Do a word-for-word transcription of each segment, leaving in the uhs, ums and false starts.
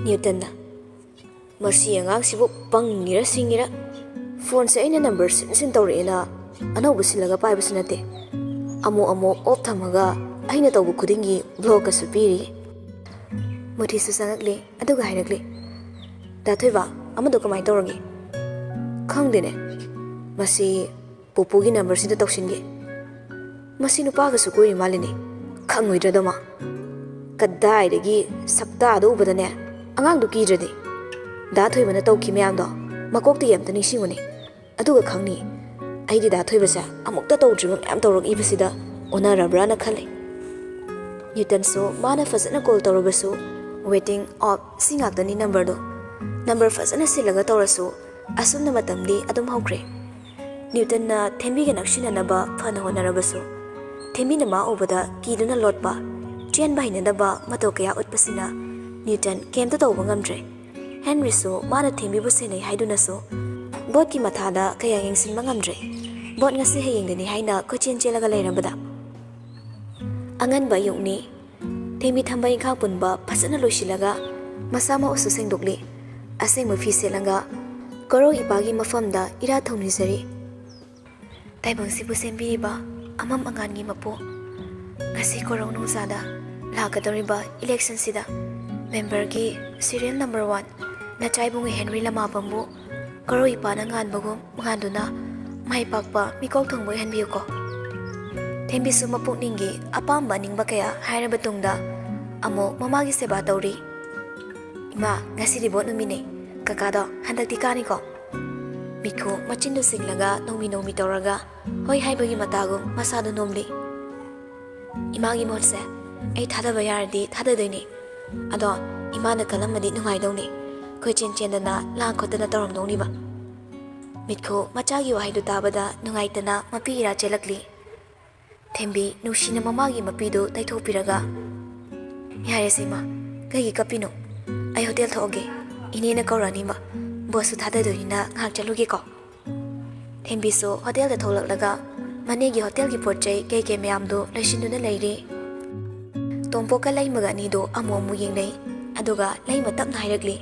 ꯅ꯭ꯌꯨꯇꯟꯅ, "ꯃꯁꯤ ꯑꯉꯥꯡꯁꯤꯕꯨ ꯄꯪꯉꯤꯔ ꯁꯤꯡꯉꯤꯔ? ꯐꯣꯟꯁꯦ ꯑꯩꯅ ꯅꯝꯕꯔ ꯁꯤꯟ ꯁꯤꯟ ꯇꯧꯔꯛꯑꯦꯅ ꯑꯅꯧꯕ ꯁꯤꯜꯂꯒ ꯄꯥꯏꯕꯁꯨ ꯅꯠꯇꯦ꯫ ꯑꯃꯨꯛ ꯑꯃꯨꯛ ꯑꯣꯐ ꯊꯝꯃꯒ ꯑꯩꯅ ꯇꯧꯕ ꯈꯨꯗꯤꯡꯒꯤ ꯕ꯭ꯂꯣꯛꯀꯁꯨ ꯄꯤꯔꯤ꯫" ꯃꯨꯊꯤꯁꯨ ꯆꯪꯉꯛꯂꯦ, ꯑꯗꯨꯒ ꯍꯥꯏꯔꯛꯂꯦ, "ꯗꯥ ꯊꯣꯏꯕ, ꯑꯃꯗꯣ ꯀꯃꯥꯏꯅ ꯇꯧꯔꯒꯦ?" "ꯈꯪꯗꯦꯅꯦ, ꯃꯁꯤ ꯄꯨꯄꯨꯒꯤ ꯅꯝꯕꯔꯁꯤꯗ ꯇꯧꯁꯤꯟꯒꯦ꯫ ꯃꯁꯤ ꯅꯨꯄꯥꯒꯁꯨ ꯀꯣꯏꯔꯤ ꯃꯥꯜꯂꯤꯅꯦ, ꯈꯪꯉꯣꯏꯗ꯭ꯔꯗꯣ ꯃꯥ? ꯀꯗꯥꯏꯗꯒꯤ, ꯁꯛꯇꯥꯗꯣ ꯎꯕꯗꯅꯦ ꯑꯉꯥꯡꯗꯣ ꯀꯤꯗ꯭ꯔꯗꯤ꯫ ꯗꯥ ꯊꯣꯏꯕꯅ ꯇꯧꯈꯤ ꯃꯌꯥꯝꯗꯣ ꯃꯀꯣꯛꯇꯒꯤ ꯑꯝꯇ ꯅꯤꯡꯁꯤꯡꯉꯨꯅꯦ, ꯑꯗꯨꯒ ꯈꯪꯅꯤ꯫ ꯑꯩꯗꯤ ꯗꯥ ꯊꯣꯏꯕꯁꯦ ꯑꯃꯨꯛꯇ ꯇꯧꯗ꯭ꯔꯤꯕ ꯃꯌꯥꯝ ꯇꯧꯔꯛꯏꯕꯁꯤꯗ ꯑꯣꯟꯅꯔꯕ꯭ꯔꯥꯅ ꯈꯜꯂꯦ꯫" ꯅ꯭ꯌꯨꯇꯟꯁꯨ ꯃꯥꯅ ꯐꯖꯅ ꯀꯣꯜ ꯇꯧꯔꯕꯁꯨ waiting off ꯁꯤ ꯉꯥꯛꯇꯅꯤ ꯅꯝꯕꯔꯗꯣ꯫ ꯅꯝꯕꯔ ꯐꯖꯅ ꯁꯤꯜꯂꯒ ꯇꯧꯔꯁꯨ ꯑꯁꯨꯝꯅ ꯃꯇꯝꯗꯤ ꯑꯗꯨꯝ ꯍꯧꯈ꯭ꯔꯦ꯫ ꯅ꯭ꯌꯨꯇꯟꯅ ꯊꯦꯝꯕꯤꯒ ꯅꯛꯁꯤꯟꯅꯅꯕ ꯐꯅ ꯍꯣꯠꯅꯔꯕꯁꯨ ꯊꯦꯝꯕꯤꯅ ꯃꯥ ꯎꯕꯗ ꯀꯤꯗꯨꯅ ꯂꯣꯠꯄ, ꯆꯦꯟꯕ ꯍꯩꯅꯗꯕ ꯃꯇꯧ ꯀꯌꯥ ꯎꯠꯄꯁꯤꯅ ꯅ꯭ꯌꯨꯇꯟ ꯀꯩꯝꯇ ꯇꯧꯕ ꯉꯝꯗ꯭ꯔꯦ꯫ ꯍꯦꯟꯔꯤꯁꯨ ꯃꯥꯅ ꯊꯦꯝꯕꯤꯕꯨ ꯁꯦꯟꯅꯩ ꯍꯥꯏꯗꯨꯅꯁꯨ ꯕꯣꯠꯀꯤ ꯃꯊꯥꯗ ꯀꯌꯥ ꯌꯦꯡꯁꯤꯟꯕ ꯉꯝꯗ꯭ꯔꯦ꯫ ꯕꯣꯠ ꯉꯁꯤ ꯍꯌꯦꯡꯗꯅꯤ ꯍꯥꯏꯅ ꯀꯣꯏꯆꯦꯟ ꯆꯦꯜꯂꯒ ꯂꯩꯔꯕꯗ ꯑꯉꯟꯕ ꯑꯌꯨꯛꯅꯤ꯫ ꯊꯦꯝꯕꯤ ꯊꯝꯕ ꯏꯪꯈꯥꯡ ꯄꯨꯟꯕ ꯐꯖꯅ ꯂꯣꯏꯁꯤꯜꯂꯒ ꯃꯁꯥ ꯃꯎꯁꯨ ꯁꯦꯡꯗꯣꯛꯂꯤ꯫ ꯑꯁꯦꯡꯕ ꯐꯤ ꯁꯦꯠꯂꯒ ꯀꯣꯔꯧ ꯏꯄꯥꯒꯤ ꯃꯐꯝꯗ ꯏꯔꯥ ꯊꯧꯅꯤꯖꯔꯤ꯫ ꯇꯥꯏꯕꯪꯁꯤꯕꯨ ꯁꯦꯝꯕꯤꯔꯤꯕ ꯑꯃꯝ ꯑꯉꯥꯟꯒꯤ ꯃꯄꯨ, ꯉꯁꯤ ꯀꯣꯔꯧ ꯅꯣꯡꯖꯥꯗ ꯂꯥꯛꯀꯗꯧꯔꯤꯕ ꯏꯂꯦꯛꯁꯟꯁꯤꯗ ꯃꯦꯝꯕꯔꯒꯤ serial number one ꯅꯆꯥ ꯏꯕꯨꯡꯉꯣ ꯍꯦꯟꯔꯤ ꯂꯃꯥꯕꯝꯕꯨ ꯀꯣꯔꯧ ꯏꯄꯥꯅ ꯉꯥꯟꯕꯒꯨꯝ ꯉꯥꯟꯗꯨꯅ ꯃꯥꯏ ꯄꯥꯛꯄ ꯃꯤꯀꯣꯛ ꯊꯣꯡꯕ ꯑꯣꯏꯍꯟꯕꯤꯌꯨꯀꯣ꯫ ꯊꯦꯝꯕꯤꯁꯨ ꯃꯄꯨꯛꯅꯤꯡꯒꯤ ꯑꯄꯥꯝꯕ ꯑꯅꯤꯡꯕ ꯀꯌꯥ ꯍꯥꯏꯔꯕ ꯇꯨꯡꯗ ꯑꯃꯨꯛ ꯃꯃꯥꯒꯤ ꯁꯦꯕꯥ ꯇꯧꯔꯤ꯫ "ꯏꯃꯥ, ꯉꯁꯤꯗꯤ ꯕꯣꯠ ꯅꯨꯃꯤꯠꯅꯦ꯫ ꯀꯀꯥꯗꯣ ꯍꯟꯗꯛꯇꯤ ꯀꯥꯅꯤꯀꯣ?" ꯃꯤꯠꯈꯨ ꯃꯆꯤꯟꯗꯨ ꯁꯤꯡꯂꯒ ꯅꯣꯡꯃꯤ ꯅꯣꯡꯃꯤ ꯇꯧꯔꯒ ꯍꯣꯏ ꯍꯥꯏꯕꯒꯤ ꯃꯇꯥꯒꯨꯝ ꯃꯁꯥꯗꯨ ꯅꯣꯝꯂꯤ꯫ "ꯏꯃꯥꯒꯤ ꯃꯍꯨꯠꯁꯦ ꯑꯩ ꯊꯥꯗꯕ ꯌꯥꯔꯗꯤ ꯊꯥꯗꯗꯣꯏꯅꯤ꯫ ꯑꯗꯣ ꯏꯃꯥꯅ ꯀꯜꯂꯝꯃꯗꯤ ꯅꯨꯡꯉꯥꯏꯗꯧꯅꯤ꯫ ꯀꯣꯏꯆꯦꯟ ꯆꯦꯟꯗꯅ ꯂꯥꯡ ꯈꯣꯠꯇꯅ ꯇꯧꯔꯝꯗꯧꯅꯤꯕ꯫" ꯃꯤꯠꯈꯨ ꯃꯆꯥꯒꯤ ꯋꯥꯍꯩꯗꯨ ꯇꯥꯕꯗ ꯅꯨꯡꯉꯥꯏꯇꯅ ꯃꯄꯤ ꯏꯔꯥ ꯆꯦꯜꯂꯛꯂꯤ꯫ ꯊꯦꯝꯕꯤ ꯅꯨꯡꯁꯤꯅ ꯃꯃꯥꯒꯤ ꯃꯄꯤꯗꯨ ꯇꯩꯊꯣꯛꯄꯤꯔꯒ, "ꯌꯥꯔꯦꯁꯦ ꯏꯃꯥ, ꯀꯩꯒꯤ ꯀꯞꯄꯤꯅꯣ? ꯑꯩ ꯍꯣꯇꯦꯜ ꯊꯣꯛꯑꯒꯦ꯫ ꯏꯅꯦꯅ ꯀꯧꯔꯛꯑꯅꯤꯕ꯫ ꯕꯣꯠꯁꯨ ꯊꯥꯗꯗꯣꯏꯅꯤꯅ ꯉꯥꯏꯍꯥꯛ ꯆꯠꯂꯨꯒꯦꯀꯣ꯫" ꯊꯦꯝꯕꯤꯁꯨ ꯍꯣꯇꯦꯜꯗ ꯊꯣꯛꯂꯛꯂꯒ ꯃꯅꯦꯒꯤ ꯍꯣꯇꯦꯜꯒꯤ ꯄꯣꯠ ꯆꯩ ꯀꯩ ꯀꯩ ꯃꯌꯥꯝꯗꯨ ꯂꯣꯏꯁꯤꯟꯗꯨꯅ ꯂꯩꯔꯤ꯫ ꯇꯣꯝꯄꯣꯛꯀ ꯂꯩꯃꯒ ꯑꯅꯤꯗꯨ ꯑꯃꯨꯛ ꯑꯃꯨꯛ ꯌꯦꯡꯅꯩ꯫ ꯑꯗꯨꯒ ꯂꯩꯃ ꯇꯞꯅ ꯍꯥꯏꯔꯛꯂꯤ,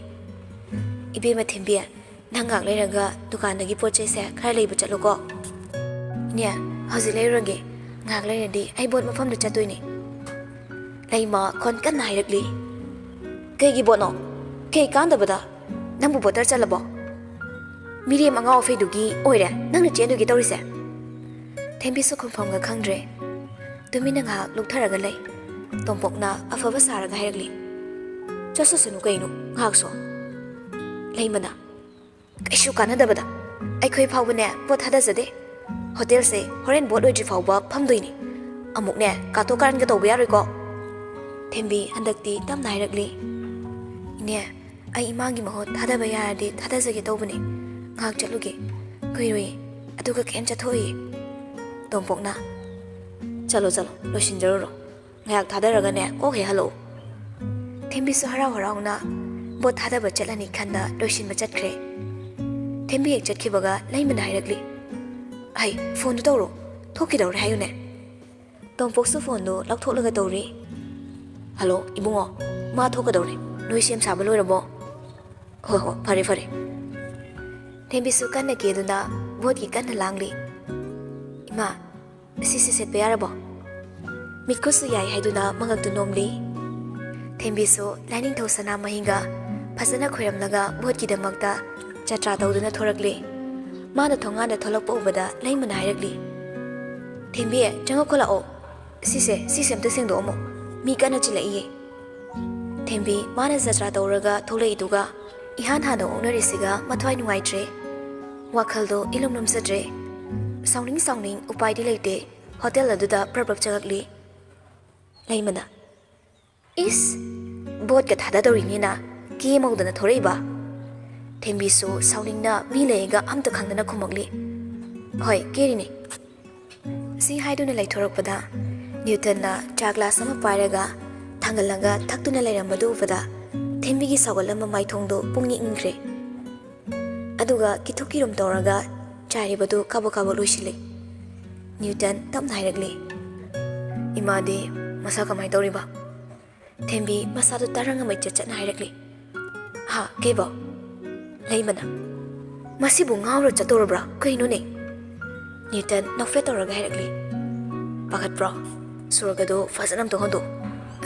"ꯏꯕꯦꯝꯃ ꯊꯦꯝꯕꯤ, ꯅꯪ ꯉꯥꯏꯍꯥꯛ ꯂꯩꯔꯒ ꯗꯨꯀꯥꯟꯗꯒꯤ ꯄꯣꯠ ꯆꯩꯁꯦ ꯈꯔ ꯂꯩꯕ ꯆꯠꯂꯨꯀꯣ꯫" "ꯏꯅꯦ, ꯍꯧꯖꯤꯛ ꯂꯩꯔꯨꯔꯒꯦ, ꯉꯥꯏꯍꯥꯛ ꯂꯩꯔꯗꯤ ꯑꯩ ꯕꯣꯠ ꯃꯐꯝꯗ ꯆꯠꯇꯣꯏꯅꯦ꯫" ꯂꯩꯃ ꯈꯣꯟ ꯀꯟꯅ ꯍꯥꯏꯔꯛꯂꯤ, "ꯀꯩꯒꯤ ꯕꯣꯠꯅꯣ? ꯀꯩ ꯀꯥꯟꯗꯕꯗ? ꯅꯪꯕꯨ ꯕꯣꯇꯔ ꯆꯠꯂꯕꯣ? ꯃꯤꯔꯦꯝ ꯑꯉꯥꯎ ꯑꯐꯩꯗꯨꯒꯤ ꯑꯣꯏꯔꯦ ꯅꯪꯅ ꯆꯦꯟꯗꯣꯏꯒꯦ ꯇꯧꯔꯤꯁꯦ?" ꯊꯦꯝꯕꯤꯁꯨ ꯈꯨꯝꯐꯝꯒ ꯈꯪꯗ꯭ꯔꯦ꯫ ꯇꯨꯃꯤꯟꯅ ꯉꯥꯏꯍꯥꯛ ꯂꯨꯞꯊꯔꯒ ꯂꯩ꯫ ꯇꯣꯝꯄꯣꯛꯅ ꯑꯐꯕ ꯁꯥꯔꯒ ꯍꯥꯏꯔꯛꯂꯤ, "ꯆꯠꯁꯨꯁꯅꯨ ꯀꯩꯅꯣ ꯉꯥꯏꯍꯥꯛꯁꯨ꯫" ꯂꯩꯃꯅ, "ꯀꯩꯁꯨ ꯀꯥꯟꯅꯗꯕꯗ꯫ ꯑꯩꯈꯣꯏ ꯐꯥꯎꯕꯅꯦ ꯄꯣꯠ ꯊꯥꯗꯖꯗꯦ꯫ ꯍꯣꯇꯦꯜꯁꯦ ꯍꯣꯔꯦꯟ ꯕꯣꯠ ꯂꯣꯏꯗ꯭ꯔꯤ ꯐꯥꯎꯕ ꯐꯝꯗꯣꯏꯅꯤ꯫ ꯑꯃꯨꯛꯅꯦ ꯀꯥꯇꯣ ꯀꯥꯔꯟꯒ ꯇꯧꯕ ꯌꯥꯔꯣꯏꯀꯣ꯫" ꯊꯦꯝꯕꯤ ꯍꯟꯗꯛꯇꯤ ꯇꯞꯅ ꯍꯥꯏꯔꯛꯂꯤ, "ꯏꯅꯦ, ꯑꯩ ꯏꯃꯥꯒꯤ ꯃꯍꯨꯠ ꯊꯥꯗꯕ ꯌꯥꯔꯗꯤ ꯊꯥꯗꯖꯒꯦ ꯇꯧꯕꯅꯦ꯫ ꯉꯥꯏꯍꯥꯛ ꯆꯠꯂꯨꯒꯦ꯫ ꯀꯨꯏꯔꯣꯏꯌꯦ꯫ ꯑꯗꯨꯒ ꯀꯩꯝ ꯆꯠꯊꯣꯛꯑꯣꯏꯌꯦ꯫" ꯇꯣꯝꯄꯣꯛꯅ, "ꯆꯠꯂꯣ, ꯆꯠꯂꯣ, ꯂꯣꯏꯁꯤꯟꯖꯔꯨꯔꯣ꯫ ꯉꯥꯏꯍꯥꯛ ꯊꯥꯗꯔꯒꯅꯦ ꯀꯣꯛ ꯍꯦꯛ ꯍꯜꯂꯛꯎ꯫" ꯊꯦꯝꯕꯤꯁꯨ ꯍꯔꯥꯎ ꯍꯔꯥꯎꯅ ꯕꯣꯠ ꯊꯥꯗꯕ ꯆꯠꯂꯅꯤ ꯈꯟꯗ ꯂꯣꯏꯁꯤꯟꯕ ꯆꯠꯈ꯭ꯔꯦ꯫ ꯊꯦꯝꯕꯤ ꯍꯦꯛ ꯆꯠꯈꯤꯕꯒ ꯂꯩꯃꯅ ꯍꯥꯏꯔꯛꯂꯤ, "ꯍꯩ, ꯐꯣꯟꯗꯨ ꯇꯧꯔꯣ꯫ ꯊꯣꯛꯈꯤꯗꯧꯔꯦ ꯍꯥꯏꯌꯨꯅꯦ꯫" ꯇꯣꯝꯄꯣꯛꯁꯨ ꯐꯣꯟꯗꯨ ꯂꯧꯊꯣꯛꯂꯒ ꯇꯧꯔꯤ꯫ "ꯍꯜꯂꯣ, ꯏꯕꯨꯡꯉꯣ, ꯃꯥ ꯊꯣꯛꯀꯗꯧꯔꯦ꯫ ꯅꯣꯏ ꯁꯦꯝ ꯁꯥꯕ ꯂꯣꯏꯔꯕꯣ?" "ꯍꯣꯏ, ꯍꯣꯏ, ꯐꯔꯦ, ꯐꯔꯦ꯫" ꯊꯦꯝꯕꯤꯁꯨ ꯀꯟꯅ ꯀꯦꯗꯨꯅ ꯕꯣꯠꯀꯤ ꯀꯟꯅ ꯂꯥꯡꯂꯤ꯫ "ꯏꯃꯥ, ꯁꯤꯁꯦ ꯁꯦꯠꯄ ꯌꯥꯔꯕꯣ?" ꯃꯤꯠꯈꯨꯠꯁꯨ ꯌꯥꯏ ꯍꯥꯏꯗꯨꯅ ꯃꯉꯛꯇꯨ ꯅꯣꯝꯂꯤ꯫ ꯊꯦꯝꯕꯤꯁꯨ ꯂꯥꯏꯅꯤꯡꯊꯧ ꯁꯅꯥꯃꯍꯤꯒ ꯐꯖꯅ ꯈꯣꯏꯔꯝꯂꯒ ꯕꯣꯠꯀꯤꯗꯃꯛꯇ ꯖꯇ꯭ꯔꯥ ꯇꯧꯗꯨꯅ ꯊꯣꯔꯛꯂꯦ꯫ ꯃꯥꯅ ꯊꯣꯡꯒꯥꯟꯗ ꯊꯣꯛꯂꯛꯄ ꯎꯕꯗ ꯂꯩꯃꯅ ꯍꯥꯏꯔꯛꯂꯤ, "ꯊꯦꯝꯕꯤ, ꯆꯪꯉꯛꯈꯣ ꯂꯥꯛꯑꯣ꯫ ꯁꯤꯁꯦ, ꯁꯤꯁꯦ ꯑꯝꯇ ꯁꯦꯡꯗꯣꯛꯑꯝꯃꯣ꯫ ꯃꯤ ꯀꯟꯅ ꯆꯤꯜꯂꯛꯏꯌꯦ꯫" ꯊꯦꯝꯕꯤ ꯃꯥꯅ ꯖꯇ꯭ꯔꯥ ꯇꯧꯔꯒ ꯊꯣꯛꯂꯛꯏꯗꯨꯒ ꯏꯍꯥꯟ ꯍꯥꯟꯅ ꯑꯣꯛꯅꯔꯤꯁꯤꯒ ꯃꯊ꯭ꯋꯥꯏ ꯅꯨꯡꯉꯥꯏꯇ꯭ꯔꯦ꯫ ꯋꯥꯈꯜꯗꯣ ꯏꯂꯨꯝ ꯂꯨꯝꯖꯗ꯭ꯔꯦ꯫ ꯁꯥꯎꯅꯤꯡ ꯁꯥꯎꯅꯤꯡ ꯎꯄꯥꯏꯗꯤ ꯂꯩꯇꯦ꯫ ꯍꯣꯇꯦꯜ ꯑꯗꯨꯗ ꯄ꯭ꯔꯞ ꯄ꯭ꯔꯞ ꯆꯪꯉꯛꯂꯤ꯫ ꯂꯩꯃꯅ, "ꯏꯁ! ꯕꯣꯠꯀ ꯊꯥꯗꯗꯧꯔꯤꯅꯤꯅ ꯀꯦ ꯃꯧꯗꯅ ꯊꯣꯔꯛꯏꯕ?" ꯊꯦꯝꯕꯤꯁꯨ ꯁꯥꯎꯅꯤꯡꯅ ꯃꯤ ꯂꯩꯒ ꯑꯝꯇ ꯈꯪꯗꯅ ꯈꯨꯝꯃꯛꯂꯤ, "ꯍꯣꯏ, ꯀꯦꯔꯤꯅꯦ꯫" ꯁꯤ ꯍꯥꯏꯗꯨꯅ ꯂꯩꯊꯣꯔꯛꯄꯗ ꯅ꯭ꯌꯨꯇꯟꯅ ꯆꯥ ꯒ꯭ꯂꯥꯁ ꯑꯃ ꯄꯥꯏꯔꯒ ꯊꯥꯡꯒꯠꯂꯒ ꯊꯛꯇꯨꯅ ꯂꯩꯔꯝꯕꯗꯨ ꯎꯕꯗ ꯊꯦꯝꯕꯤꯒꯤ ꯁꯥꯎꯒꯠꯂꯝꯕ ꯃꯥꯏꯊꯣꯡꯗꯨ ꯄꯨꯡꯏꯪ ꯏꯪꯈ꯭ꯔꯦ꯫ ꯑꯗꯨꯒ ꯀꯤꯊꯨꯞ ꯀꯤꯔꯨꯝ ꯇꯧꯔꯒ ꯆꯥꯏꯔꯤꯕꯗꯨ ꯀꯥꯕꯛ ꯀꯥꯕꯛ ꯂꯣꯏꯁꯤꯜꯂꯤ꯫ ꯅ꯭ꯌꯨꯇꯟ ꯇꯞꯅ ꯍꯥꯏꯔꯛꯂꯤ, "ꯏꯃꯥꯗꯤ ꯃꯁꯥ ꯀꯃꯥꯏ ꯇꯧꯔꯤꯕ?" ꯊꯦꯝꯕꯤ ꯃꯁꯥꯗꯨ ꯇꯔꯪ ꯑꯃ ꯏꯆꯠ ꯆꯠꯅ ꯍꯥꯏꯔꯛꯂꯤ꯫ "ꯍꯥ, ꯀꯩꯕꯣ?" ꯂꯩꯃꯅ, "ꯃꯁꯤꯕꯨ ꯉꯥꯎꯔ ꯆꯠꯇꯧꯔꯕ꯭ꯔꯥ ꯀꯩꯅꯣꯅꯦ?" ꯅ꯭ꯌꯨꯇꯟ ꯅꯣꯛꯐꯦꯠ ꯇꯧꯔꯒ ꯍꯥꯏꯔꯛꯂꯤ꯫ "ꯄꯥꯈꯠꯄ꯭ꯔꯣ? ꯁꯣꯔꯒꯗꯣ ꯐꯖꯅ ꯑꯝꯇ ꯍꯣꯟꯗꯣꯛ,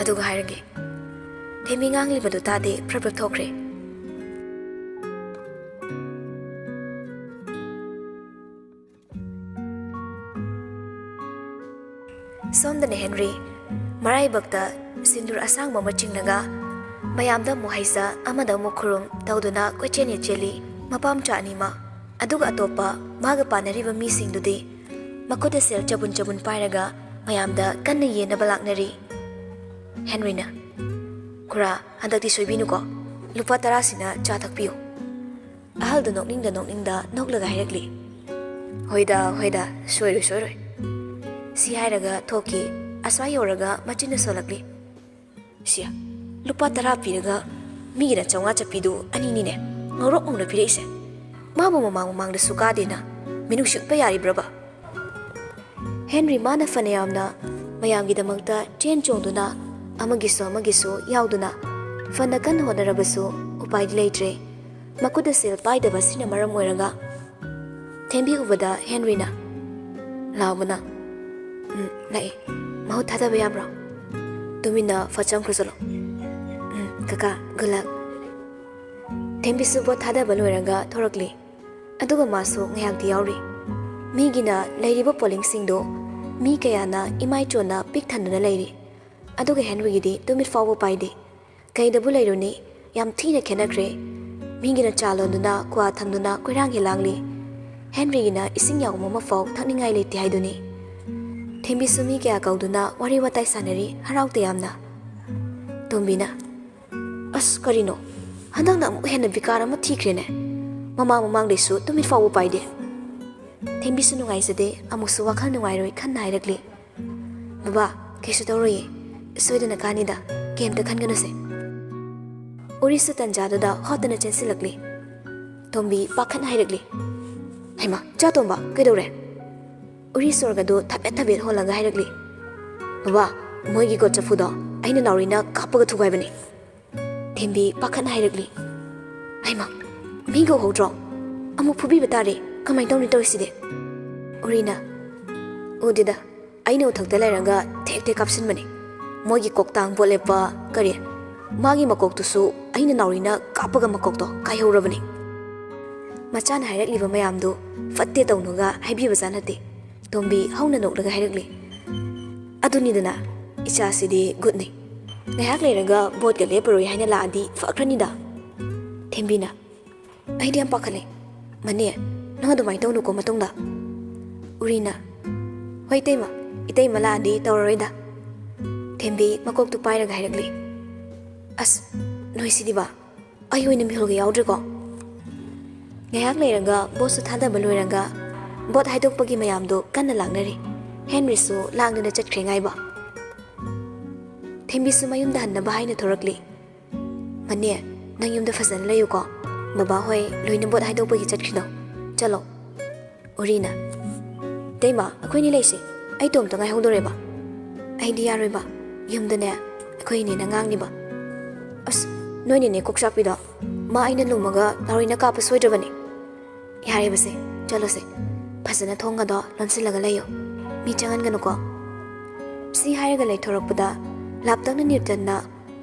ꯑꯗꯨꯒ ꯍꯥꯏꯔꯒꯦ꯫" ꯊꯦꯝꯕꯤ ꯉꯥꯡꯂꯤꯕꯗꯨ ꯇꯥꯗꯦ, ꯐ꯭ꯔꯞ ꯐ꯭ꯔꯞ ꯊꯣꯛꯈ꯭ꯔꯦ꯫ ꯁꯣꯝꯗꯅ ꯍꯦꯟꯔꯤ ꯃꯔꯥꯏꯕꯛꯇ ꯁꯤꯟꯗꯨꯔ ꯑꯁꯥꯡꯕ ꯑꯃ ꯆꯤꯡꯂꯒ ꯃꯌꯥꯝꯗ ꯑꯃꯨꯛ ꯍꯩꯖ, ꯑꯃꯗ ꯑꯃꯨꯛ ꯈꯨꯔꯨꯝ ꯇꯧꯗꯨꯅ ꯀꯣꯏꯆꯦꯟ ꯆꯦꯜꯂꯤ ꯃꯄꯥ ꯃꯆꯥ ꯑꯅꯤꯃꯛ꯫ ꯑꯗꯨꯒ ꯑꯇꯣꯞꯄ ꯃꯥꯒ ꯄꯥꯟꯅꯔꯤꯕ ꯃꯤꯁꯤꯡꯗꯨꯗꯤ ꯃꯈꯨꯠꯇ ꯁꯦꯜ ꯆꯕꯨꯟ ꯆꯕꯨꯟ ꯄꯥꯏꯔꯒ ꯃꯌꯥꯝꯗ ꯀꯟꯅ ꯌꯦꯟꯅꯕ ꯂꯥꯛꯅꯔꯤ꯫ ꯍꯦꯟꯔꯤꯅ, "ꯈꯨꯔꯥ, ꯍꯟꯗꯛꯇꯤ ꯁꯣꯏꯕꯤꯅꯨꯀꯣ, ꯂꯨꯄꯥ ꯇꯔꯥꯁꯤꯅ ꯆꯥ ꯊꯛꯄꯤꯌꯨ꯫" ꯑꯍꯜꯗꯨ ꯅꯣꯛꯅꯤꯡꯗ ꯅꯣꯛꯅꯤꯡꯗ ꯅꯣꯛꯂꯒ ꯍꯥꯏꯔꯛꯂꯤ, "ꯍꯣꯏꯗ, ꯍꯣꯏꯗ, ꯁꯣꯏꯔꯣꯏ, ꯁꯣꯏꯔꯣꯏ꯫" ꯁꯤ ꯍꯥꯏꯔꯒ ꯊꯣꯛꯈꯤ꯫ ꯑꯁ꯭ꯋꯥꯏ ꯌꯧꯔꯒ ꯃꯆꯤꯟꯅ ꯁꯣꯜꯂꯛꯂꯤ, "ꯁꯤꯌꯥ, ꯂꯨꯄꯥ ꯇꯔꯥ ꯄꯤꯔꯒ ꯃꯤꯒꯤꯅ ꯆꯥꯝꯃꯉꯥ ꯆꯠꯄꯤꯗꯨ ꯑꯅꯤꯅꯤꯅꯦ ꯉꯧꯔꯣꯛ ꯉꯧꯅ ꯄꯤꯔꯛꯏꯁꯦ꯫ ꯃꯥꯕꯨ ꯃꯃꯥꯡ ꯃꯃꯥꯡꯗꯁꯨ ꯀꯥꯗꯦꯅ ꯃꯤꯅꯨꯡꯁꯤ ꯎꯠꯄ ꯌꯥꯔꯤꯕ꯭ꯔꯕ?" ꯍꯦꯟꯔꯤ ꯃꯥꯅ ꯐꯅ ꯌꯥꯝꯅ ꯃꯌꯥꯝꯒꯤꯗꯃꯛꯇ ꯆꯦꯟ ꯆꯣꯡꯗꯨꯅ ꯑꯃꯒꯤꯁꯨ ꯑꯃꯒꯤꯁꯨ ꯌꯥꯎꯗꯨꯅ ꯐꯅ ꯀꯟꯅ ꯍꯣꯠꯅꯔꯕꯁꯨ ꯎꯄꯥꯏꯗꯤ ꯂꯩꯇ꯭ꯔꯦ꯫ ꯃꯈꯨꯠꯇ ꯁꯦꯜ ꯄꯥꯏꯗꯕ ꯑꯁꯤꯅ ꯃꯔꯝ ꯑꯣꯏꯔꯒ ꯊꯦꯝꯕꯤ ꯎꯕꯗ ꯍꯦꯟꯔꯤꯅ, "ꯂꯥꯎꯕꯅ, ꯎꯝ, ꯂꯥꯛꯑꯦ꯫ ꯃꯍꯨꯠ ꯊꯥꯗꯕ ꯌꯥꯕ꯭ꯔꯣ? ꯇꯨꯃꯤꯟꯅ ꯐꯠ ꯆꯪꯈ꯭ꯔꯨ ꯆꯠꯂꯣ꯫ ꯎꯝ, ꯀꯀꯥ, good luck꯫" ꯊꯦꯝꯕꯤꯁꯨ ꯚꯣꯠ ꯊꯥꯗꯕ ꯂꯣꯏꯔꯒ ꯊꯣꯔꯛꯂꯤ꯫ ꯑꯗꯨꯒ ꯃꯥꯁꯨ ꯉꯥꯏꯍꯥꯛꯇꯤ ꯌꯥꯎꯔꯤ꯫ ꯃꯤꯒꯤꯅ ꯂꯩꯔꯤꯕ ꯄꯣꯂꯤꯡꯁꯤꯡꯗꯨ ꯃꯤ ꯀꯌꯥꯅ ꯏꯃꯥꯏ ꯆꯣꯟꯅ ꯄꯤꯛ ꯊꯟꯗꯨꯅ ꯂꯩꯔꯤ꯫ ꯑꯗꯨꯒ ꯍꯦꯟꯔꯤꯒꯤꯗꯤ ꯇꯨꯃꯤꯠ ꯐꯥꯎꯕ ꯄꯥꯏꯗꯦ꯫ ꯀꯩꯗꯕꯨ ꯂꯩꯔꯨꯅꯤ? ꯌꯥꯝ ꯊꯤꯅ ꯈꯦꯠꯅꯈ꯭ꯔꯦ꯫ ꯃꯤꯒꯤꯅ ꯆꯥ ꯂꯣꯟꯗꯨꯅ, ꯀ꯭ꯋꯥ ꯊꯝꯗꯨꯅ ꯀꯣꯏꯔꯥꯡ ꯍꯦ ꯂꯥꯡꯂꯤ꯫ ꯍꯦꯟꯔꯤꯒꯤꯅ ꯏꯁꯤꯡ ꯌꯥꯎꯕ ꯑꯃꯐꯥꯎ ꯊꯛꯅꯤꯡꯉꯥꯏ ꯂꯩꯇꯦ ꯍꯥꯏꯗꯨꯅꯤ꯫ ꯊꯦꯝꯕꯤꯁꯨ ꯃꯤ ꯀꯌꯥ ꯀꯧꯗꯨꯅ ꯋꯥꯔꯤ ꯋꯥꯇꯥꯏ ꯁꯥꯟꯅꯔꯤ, ꯍꯔꯥꯎ ꯇꯌꯥꯝꯅ꯫ ꯇꯣꯝꯕꯤꯅ, "ꯑꯁ, ꯀꯔꯤꯅꯣ? ꯍꯟꯗꯛꯅ ꯑꯃꯨꯛ ꯍꯦꯟꯅ ꯕꯤꯀꯥꯔ ꯑꯃ ꯊꯤꯈ꯭ꯔꯦꯅꯦ꯫ ꯃꯃꯥꯡ ꯃꯃꯥꯡꯗꯩꯁꯨ ꯇꯨꯃꯤꯠ ꯐꯥꯎꯕ ꯄꯥꯏꯗꯦ꯫" ꯊꯦꯝꯕꯤꯁꯨ ꯅꯨꯡꯉꯥꯏꯖꯗꯦ, ꯑꯃꯨꯛꯁꯨ ꯋꯥꯈꯜ ꯅꯨꯡꯉꯥꯏꯔꯣꯏ ꯈꯟꯅ ꯍꯥꯏꯔꯛꯂꯤ, "ꯕꯕꯥ, ꯀꯩꯁꯨ ꯇꯧꯔꯣꯏꯌꯦ, ꯁꯣꯏꯗꯅ ꯀꯥꯅꯤꯗ, ꯀꯩꯝꯇ ꯈꯟꯒꯅꯨꯁꯦ꯫" ꯎꯔꯤꯁꯨ ꯇꯟꯖꯥꯗꯨꯗ ꯍꯣꯠꯇꯅ ꯆꯦꯟꯁꯤꯜꯂꯛꯂꯤ꯫ ꯇꯣꯝꯕꯤ ꯄꯥꯈꯠꯅ ꯍꯥꯏꯔꯛꯂꯤ, "ꯍꯩꯃꯥ, ꯆꯥ ꯇꯣꯝꯕ, ꯀꯩꯗꯧꯔꯦ?" ꯎꯔꯤ ꯁꯣꯔꯒꯗꯨ ꯊꯕꯦꯠ ꯊꯕꯦꯠ ꯍꯣꯜꯂꯒ ꯍꯥꯏꯔꯛꯂꯤ, "ꯕꯕꯥ, ꯃꯣꯏꯒꯤ ꯒꯣꯠ ꯆꯐꯨꯗꯣ ꯑꯩꯅ ꯅꯥꯎꯔꯤꯅ ꯀꯥꯞꯄꯒ ꯊꯨꯒꯥꯏꯕꯅꯦ꯫ ꯊꯦꯝꯕꯤ ꯄꯥꯈꯠꯅ ꯍꯥꯏꯔꯛꯂꯤ꯫ "ꯍꯩꯃꯥ, ꯃꯤꯒ ꯎꯍꯧꯗ꯭ꯔꯣ? ꯑꯃꯨꯛ ꯐꯨꯕꯤꯕ ꯇꯥꯔꯦ꯫ ꯀꯃꯥꯏꯅ ꯇꯧꯅꯤ ꯇꯧꯔꯤꯁꯤꯗꯤ?" ꯎꯔꯤꯅ, "ꯎꯗꯦꯗ, ꯑꯩꯅ ꯎꯊꯛꯇ ꯂꯩꯔꯒ ꯊꯦꯛ ꯊꯦꯛ ꯀꯥꯞꯁꯤꯟꯕꯅꯦ꯫ ꯃꯣꯏꯒꯤ ꯀꯣꯛꯇꯥꯡ ꯄꯣꯠ ꯂꯦꯞꯄ, ꯀꯔꯤ, ꯃꯥꯒꯤ ꯃꯀꯣꯛꯇꯨꯁꯨ ꯑꯩꯅ ꯅꯥꯎꯔꯤꯅ ꯀꯥꯞꯄꯒ ꯃꯀꯣꯛꯇꯣ ꯀꯥꯏꯍꯧꯔꯕꯅꯦ꯫" ꯃꯆꯥꯅ ꯍꯥꯏꯔꯛꯂꯤꯕ ꯃꯌꯥꯝꯗꯨ ꯐꯠꯇꯦ ꯇꯧꯅꯨꯒ ꯍꯥꯏꯕꯤꯕꯖꯥꯠ ꯅꯠꯇꯦ꯫ ꯇꯣꯝꯕꯤ ꯍꯧꯅ ꯅꯣꯛꯂꯒ ꯍꯥꯏꯔꯛꯂꯤ꯫ "ꯑꯗꯨꯅꯤꯗꯅ, ꯏꯆꯥꯁꯤꯗꯤ ꯒꯨꯠꯅꯤ꯫ ꯉꯥꯏꯍꯥꯛ ꯂꯩꯔꯒ ꯕꯣꯠꯀ ꯂꯦꯞꯄꯔꯣꯏ ꯍꯥꯏꯅ ꯂꯥꯛꯑꯗꯤ ꯐꯈ꯭ꯔꯅꯤꯗ꯫" ꯊꯦꯝꯕꯤꯅ, "ꯑꯩꯗꯤ ꯌꯥꯝ ꯄꯥꯈꯠꯂꯦ꯫ ꯃꯅꯦ, ꯅꯪ ꯑꯗꯨꯃꯥꯏꯅ ꯇꯧꯅꯨꯀꯣ ꯃꯇꯨꯡꯗ꯫" ꯎꯔꯤꯅ, "ꯍꯣꯏ ꯏꯇꯩꯃ, ꯏꯇꯩꯃ ꯂꯥꯛꯑꯗꯤ ꯇꯧꯔꯔꯣꯏꯗ꯫" ꯊꯦꯝꯕꯤ ꯃꯀꯣꯛꯇꯨ ꯄꯥꯏꯔꯒ ꯍꯥꯏꯔꯛꯂꯤ꯫ "ꯑꯁ, ꯅꯣꯏꯁꯤꯗꯤꯕ, ꯑꯩ ꯑꯣꯏꯅ ꯃꯤꯍꯨꯜꯒ ꯌꯥꯎꯗ꯭ꯔꯦꯀꯣ꯫" ꯉꯥꯏꯍꯥꯛ ꯂꯩꯔꯒ ꯕꯣꯠꯁꯨ ꯊꯥꯗꯕ ꯂꯣꯏꯔꯒ ꯕꯣꯠ ꯍꯥꯏꯗꯣꯛꯄꯒꯤ ꯃꯌꯥꯝꯗꯣ ꯀꯟꯅ ꯂꯥꯛꯅꯔꯤ꯫ ꯍꯦꯟꯔꯤꯁꯨ ꯂꯥꯡꯗꯨꯅ ꯆꯠꯈ꯭ꯔꯦ ꯉꯥꯏꯕ꯫ ꯊꯦꯝꯕꯤꯁꯨ ꯃꯌꯨꯝꯗ ꯍꯟꯅꯕ ꯍꯥꯏꯅ ꯊꯣꯔꯛꯂꯤ꯫ "ꯃꯅꯦ, ꯅꯪ ꯌꯨꯝꯗ ꯐꯖꯅ ꯂꯩꯌꯨꯀꯣ꯫ ꯕꯕꯥ ꯍꯣꯏ ꯂꯣꯏꯅ ꯕꯣꯠ ꯍꯥꯏꯗꯣꯛꯄꯒꯤ ꯆꯠꯈ꯭ꯔꯤꯅꯣ꯫ ꯆꯠꯂꯣ꯫" ꯎꯔꯤꯅ, "ꯏꯇꯩꯃ, ꯑꯩꯈꯣꯏꯅꯤ ꯂꯩꯁꯦ꯫ ꯑꯩ ꯏꯇꯣꯝꯇ ꯉꯥꯏꯍꯧꯗꯣꯔꯦꯕ꯫" "ꯑꯩꯗꯤ ꯌꯥꯔꯣꯏꯕ꯫ ꯌꯨꯝꯗꯅꯦ ꯑꯩꯈꯣꯏ ꯏꯅꯦꯅ ꯉꯥꯡꯅꯤꯕ꯫" "ꯑꯁ, ꯅꯣꯏ ꯅꯦꯅꯦ ꯀꯣꯛ ꯆꯥꯛꯄꯤꯗꯣ, ꯃꯥ ꯑꯩꯅ ꯂꯨꯝꯃꯒ ꯅꯥꯎꯔꯤꯅ ꯀꯥꯞꯄ ꯁꯣꯏꯗ꯭ꯔꯕꯅꯦ꯫ ꯌꯥꯔꯦꯕꯁꯦ, ꯆꯠꯂꯣꯁꯦ꯫ ꯐꯖꯅ ꯊꯣꯡꯒꯗꯣ ꯂꯣꯟꯁꯤꯜꯂꯒ ꯂꯩꯌꯨ꯫ ꯃꯤ ꯆꯪꯍꯟꯒꯅꯨꯀꯣ꯫" ꯁꯤ ꯍꯥꯏꯔꯒ ꯂꯩꯊꯣꯔꯛꯄꯗ ꯂꯥꯞꯇꯛꯅ ꯅ꯭ꯌꯨꯇꯟꯅ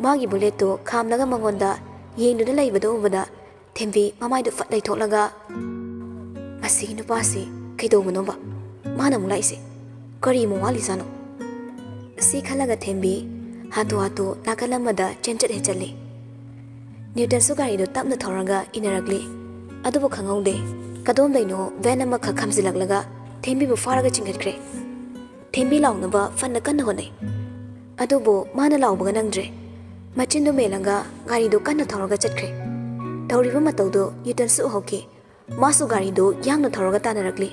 ꯃꯥꯒꯤ ꯕꯨꯂꯦꯠꯇꯨ ꯈꯥꯝꯂꯒ ꯃꯉꯣꯟꯗ ꯌꯦꯡꯗꯨꯅ ꯂꯩꯕꯗꯨ ꯎꯕꯗ ꯊꯦꯝꯕꯤ ꯃꯃꯥꯏꯗꯨ ꯐꯠ ꯂꯩꯊꯣꯛꯂꯒ, "ꯃꯁꯤꯒꯤ ꯅꯨꯄꯥꯁꯤ ꯀꯩꯗꯧꯕꯅꯣꯕ? ꯃꯥꯅ ꯑꯃꯨꯛ ꯂꯥꯛꯏꯁꯦ? ꯀꯔꯤ ꯑꯃꯨꯛ ꯋꯥꯠꯂꯤꯖꯥꯠꯅꯣ?" ꯁꯤ ꯈꯜꯂꯒ ꯊꯦꯝꯕꯤ ꯍꯥꯊꯨ ꯍꯥꯊꯨ ꯅꯥꯀꯜ ꯑꯃꯗ ꯆꯦꯟꯆꯠ ꯍꯦꯛ ꯆꯠꯂꯤ꯫ ꯅ꯭ꯌꯨꯇꯟꯁꯨ ꯒꯥꯔꯤꯗꯨ ꯇꯞꯅ ꯊꯧꯔꯒ ꯏꯟꯅꯔꯛꯂꯤ꯫ ꯑꯗꯨꯕꯨ ꯈꯪꯍꯧꯗꯦ, ꯀꯗꯣꯝꯗꯩꯅꯣ ꯚꯦꯟ ꯑꯃꯈꯛ ꯈꯥꯝꯖꯤꯜꯂꯛꯂꯒ ꯊꯦꯝꯕꯤꯕꯨ ꯐꯥꯔꯒ ꯆꯤꯡꯈꯠꯈ꯭ꯔꯦ꯫ ꯊꯦꯝꯕꯤ ꯂꯥꯎꯅꯕ ꯐꯟꯅ ꯀꯟꯅ ꯍꯣꯠꯅꯩ꯫ ꯑꯗꯨꯕꯨ ꯃꯥꯅ ꯂꯥꯎꯕꯒ ꯅꯪꯗ꯭ꯔꯦ꯫ ꯃꯆꯤꯟꯗꯨ ꯃꯦꯜꯂꯒ ꯒꯥꯔꯤꯗꯨ ꯀꯟꯅ ꯊꯧꯔꯒ ꯆꯠꯈ꯭ꯔꯦ꯫ ꯇꯧꯔꯤꯕ ꯃꯇꯧꯗꯨ ꯅ꯭ꯌꯨꯇꯟꯁꯨ ꯎꯍꯧꯈꯤ꯫ ꯃꯥꯁꯨ ꯒꯥꯔꯤꯗꯨ ꯌꯥꯡꯅ ꯊꯧꯔꯒ ꯇꯥꯟꯅꯔꯛꯂꯤ꯫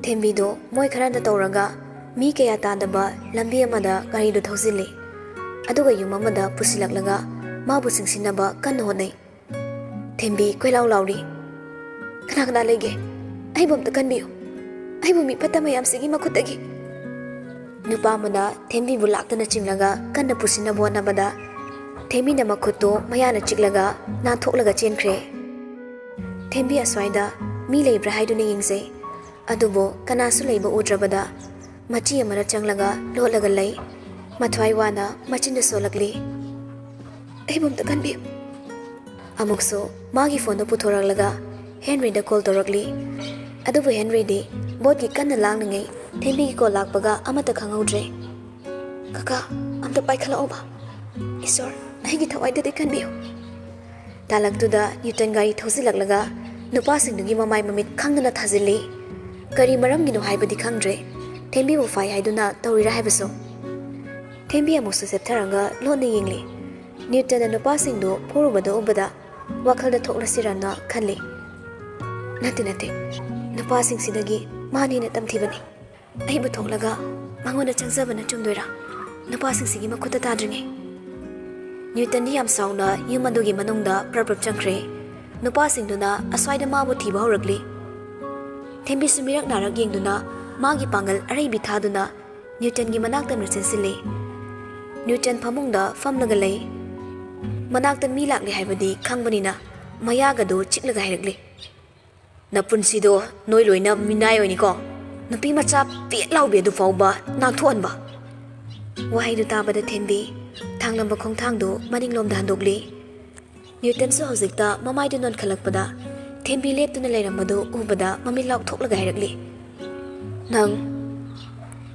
ꯊꯦꯝꯕꯤꯗꯨ ꯃꯣꯏ ꯈꯔꯅ ꯇꯧꯔꯒ ꯃꯤ ꯀꯌꯥ ꯇꯥꯗꯕ ꯂꯝꯕꯤ ꯑꯃꯗ ꯒꯥꯔꯤꯗꯨ ꯊꯧꯖꯤꯜꯂꯤ꯫ ꯑꯗꯨꯒ ꯌꯨꯝ ꯑꯃꯗ ꯄꯨꯁꯤꯜꯂꯛꯂꯒ ꯃꯥꯕꯨ ꯆꯤꯡꯁꯤꯟꯅꯕ ꯀꯟꯅ ꯍꯣꯠꯅꯩ꯫ ꯊꯦꯝꯕꯤ ꯀꯣꯏꯂꯥꯎ ꯂꯥꯎꯔꯤ꯫ "ꯀꯅꯥ ꯀꯅꯥ ꯂꯩꯒꯦ? ꯑꯩꯕꯨ ꯑꯝꯇ ꯀꯟꯕꯤꯌꯨ꯫ ꯑꯩꯕꯨ ꯃꯤ ꯐꯠꯇ ꯃꯌꯥꯝꯁꯤꯒꯤ ꯃꯈꯨꯠꯇꯒꯤ!" ꯅꯨꯄꯥ ꯑꯃꯅ ꯊꯦꯝꯕꯤꯕꯨ ꯂꯥꯛꯇꯅ ꯆꯤꯡꯂꯒ ꯀꯟꯅ ꯄꯨꯁꯤꯟꯅꯕ ꯍꯣꯠꯅꯕꯗ ꯊꯦꯝꯕꯤꯅ ꯃꯈꯨꯠꯇꯨ ꯃꯌꯥꯅ ꯆꯤꯛꯂꯒ ꯅꯥꯟꯊꯣꯛꯂꯒ ꯆꯦꯟꯈ꯭ꯔꯦ꯫ ꯊꯦꯝꯕꯤ ꯑꯁ꯭ꯋꯥꯏꯗ ꯃꯤ ꯂꯩꯕ꯭ꯔꯥ ꯍꯥꯏꯗꯨꯅ ꯌꯦꯡꯖꯩ꯫ ꯑꯗꯨꯕꯨ ꯀꯅꯥꯁꯨ ꯂꯩꯕ ꯎꯗ꯭ꯔꯕꯗ ꯃꯆꯤ ꯑꯃꯅ ꯆꯪꯂꯒ ꯂꯣꯠꯂꯒ ꯂꯩ꯫ ꯃꯊ꯭ꯋꯥꯏ ꯋꯥꯅ ꯃꯆꯤꯟꯗ ꯁꯣꯜꯂꯛꯂꯤ, "ꯑꯩꯕꯨ ꯑꯝꯇ ꯀꯟꯕꯤꯌꯨ"꯫ ꯑꯃꯨꯛꯁꯨ ꯃꯥꯒꯤ ꯐꯣꯟꯗꯨ ꯄꯨꯊꯣꯔꯛꯂꯒ ꯍꯦꯟꯔꯤꯗ ꯀꯣꯜ ꯇꯧꯔꯛꯂꯤ꯫ ꯑꯗꯨꯕꯨ ꯍꯦꯟꯔꯤꯗꯤ ꯕꯣꯠꯀꯤ ꯀꯟꯅ ꯂꯥꯡꯂꯤꯉꯩ ꯊꯦꯝꯕꯤꯒꯤ ꯀꯣꯜ ꯂꯥꯛꯄꯒ ꯑꯃꯠꯇ ꯈꯪꯍꯧꯗ꯭ꯔꯦ꯫ "ꯀꯀꯥ, ꯑꯝꯇ ꯄꯥꯏꯈꯠꯂꯛꯑꯣꯕ꯫ ꯏꯁꯣꯔ, ꯑꯩꯒꯤ ꯊꯋꯥꯏꯗꯗꯤ ꯀꯟꯕꯤꯌꯨ"꯫ ꯇꯥꯂꯛꯇꯨꯗ ꯅ꯭ꯌꯨꯇꯟ ꯒꯥꯔꯤ ꯊꯧꯖꯤꯜꯂꯛꯂꯒ ꯅꯨꯄꯥꯁꯤꯡꯗꯨꯒꯤ ꯃꯃꯥꯏ ꯃꯃꯤꯠ ꯈꯪꯗꯅ ꯊꯥꯖꯤꯜꯂꯤ꯫ ꯀꯔꯤ ꯃꯔꯝꯒꯤꯅꯣ ꯍꯥꯏꯕꯗꯤ ꯈꯪꯗ꯭ꯔꯦ꯫ ꯊꯦꯝꯕꯤꯕꯨ ꯐꯥꯏ ꯍꯥꯏꯗꯨꯅ ꯇꯧꯔꯤꯔꯥ ꯍꯥꯏꯕꯁꯨ꯫ ꯊꯦꯝꯕꯤ ꯑꯃꯨꯛꯁꯨ ꯆꯦꯞꯊꯔꯒ ꯂꯣꯟꯅ ꯌꯦꯡꯂꯤ꯫ ꯅ꯭ꯌꯨꯇꯟꯅ ꯅꯨꯄꯥꯁꯤꯡꯗꯨ ꯐꯨꯔꯨꯕꯗꯨ ꯎꯕꯗ ꯋꯥꯈꯜꯗ ꯊꯣꯛꯂꯁꯤꯔꯅ ꯈꯜꯂꯤ꯫ "ꯅꯠꯇꯦ, ꯅꯠꯇꯦ, ꯅꯨꯄꯥꯁꯤꯡꯁꯤꯗꯒꯤ ꯃꯥꯅ ꯍꯦꯟꯅ ꯇꯝꯊꯤꯕꯅꯤ꯫ ꯑꯩꯕꯨ ꯊꯣꯛꯂꯒ ꯃꯉꯣꯟꯗ ꯆꯪꯖꯕꯅ ꯆꯨꯝꯗꯣꯏꯔꯥ? ꯅꯨꯄꯥꯁꯤꯡꯁꯤꯒꯤ ꯃꯈꯨꯠꯇ ꯇꯥꯗ꯭ꯔꯤꯉꯩ"꯫ ꯅ꯭ꯌꯨꯇꯟꯗꯤ ꯌꯥꯝ ꯁꯥꯎꯅ ꯌꯨꯝ ꯑꯗꯨꯒꯤ ꯃꯅꯨꯡꯗ ꯄ꯭ꯔꯞ ꯄ꯭ꯔꯞ ꯆꯪꯈ꯭ꯔꯦ꯫ ꯅꯨꯄꯥꯁꯤꯡꯗꯨꯅ ꯑꯁ꯭ꯋꯥꯏꯗ ꯃꯥꯕꯨ ꯊꯤꯕ ꯍꯧꯔꯛꯂꯤ꯫ ꯊꯦꯝꯕꯤꯁꯨ ꯃꯤꯔꯛ ꯅꯥꯔꯛ ꯌꯦꯡꯗꯨꯅ ꯃꯥꯒꯤ ꯄꯥꯡꯒꯜ ꯑꯔꯩꯕꯤ ꯊꯥꯗꯨꯅ ꯅ꯭ꯌꯨꯇꯟꯒꯤ ꯃꯅꯥꯛꯇ ꯆꯦꯟꯁꯤꯜꯂꯤ꯫ ꯅ꯭ꯌꯨꯇꯟ ꯐꯃꯨꯡꯗ ꯐꯝꯂꯒ ꯂꯩ꯫ ꯃꯅꯥꯛꯇ ꯃꯤ ꯂꯥꯛꯂꯦ ꯍꯥꯏꯕꯗꯤ ꯈꯪꯕꯅꯤꯅ ꯃꯌꯥꯒꯗꯨ ꯆꯤꯛꯂꯒ ꯍꯥꯏꯔꯛꯂꯤ, "ꯅꯄꯨꯟꯁꯤꯗꯣ ꯅꯣꯏ ꯂꯣꯏꯅ ꯃꯤꯅꯥꯏ ꯑꯣꯏꯅꯤꯀꯣ꯫ ꯅꯨꯄꯤ ꯃꯆꯥ ꯄꯦꯠ ꯂꯥꯎꯕꯤ ꯑꯗꯨ ꯐꯥꯎꯕ ꯅꯥꯟꯊꯣꯛꯍꯟꯕ"꯫ ꯋꯥꯍꯩꯗꯨ ꯇꯥꯕꯗ ꯊꯦꯝꯕꯤ ꯊꯥꯡꯂꯝꯕ ꯈꯣꯡꯊꯥꯡꯗꯨ ꯃꯅꯤꯡꯂꯣꯝꯗ ꯍꯟꯗꯣꯛꯂꯤ꯫ ꯅ꯭ꯌꯨꯇꯟꯁꯨ ꯍꯧꯖꯤꯛꯇ ꯃꯃꯥꯏꯗꯨ ꯅꯣꯟꯈꯠꯂꯛꯄꯗ ꯊꯦꯝꯕꯤ ꯂꯦꯞꯇꯨꯅ ꯂꯩꯔꯝꯕꯗꯨ ꯎꯕꯗ ꯃꯃꯤꯠ ꯂꯥꯎꯊꯣꯛꯂꯒ ꯍꯥꯏꯔꯛꯂꯤ, "ꯅꯪ"꯫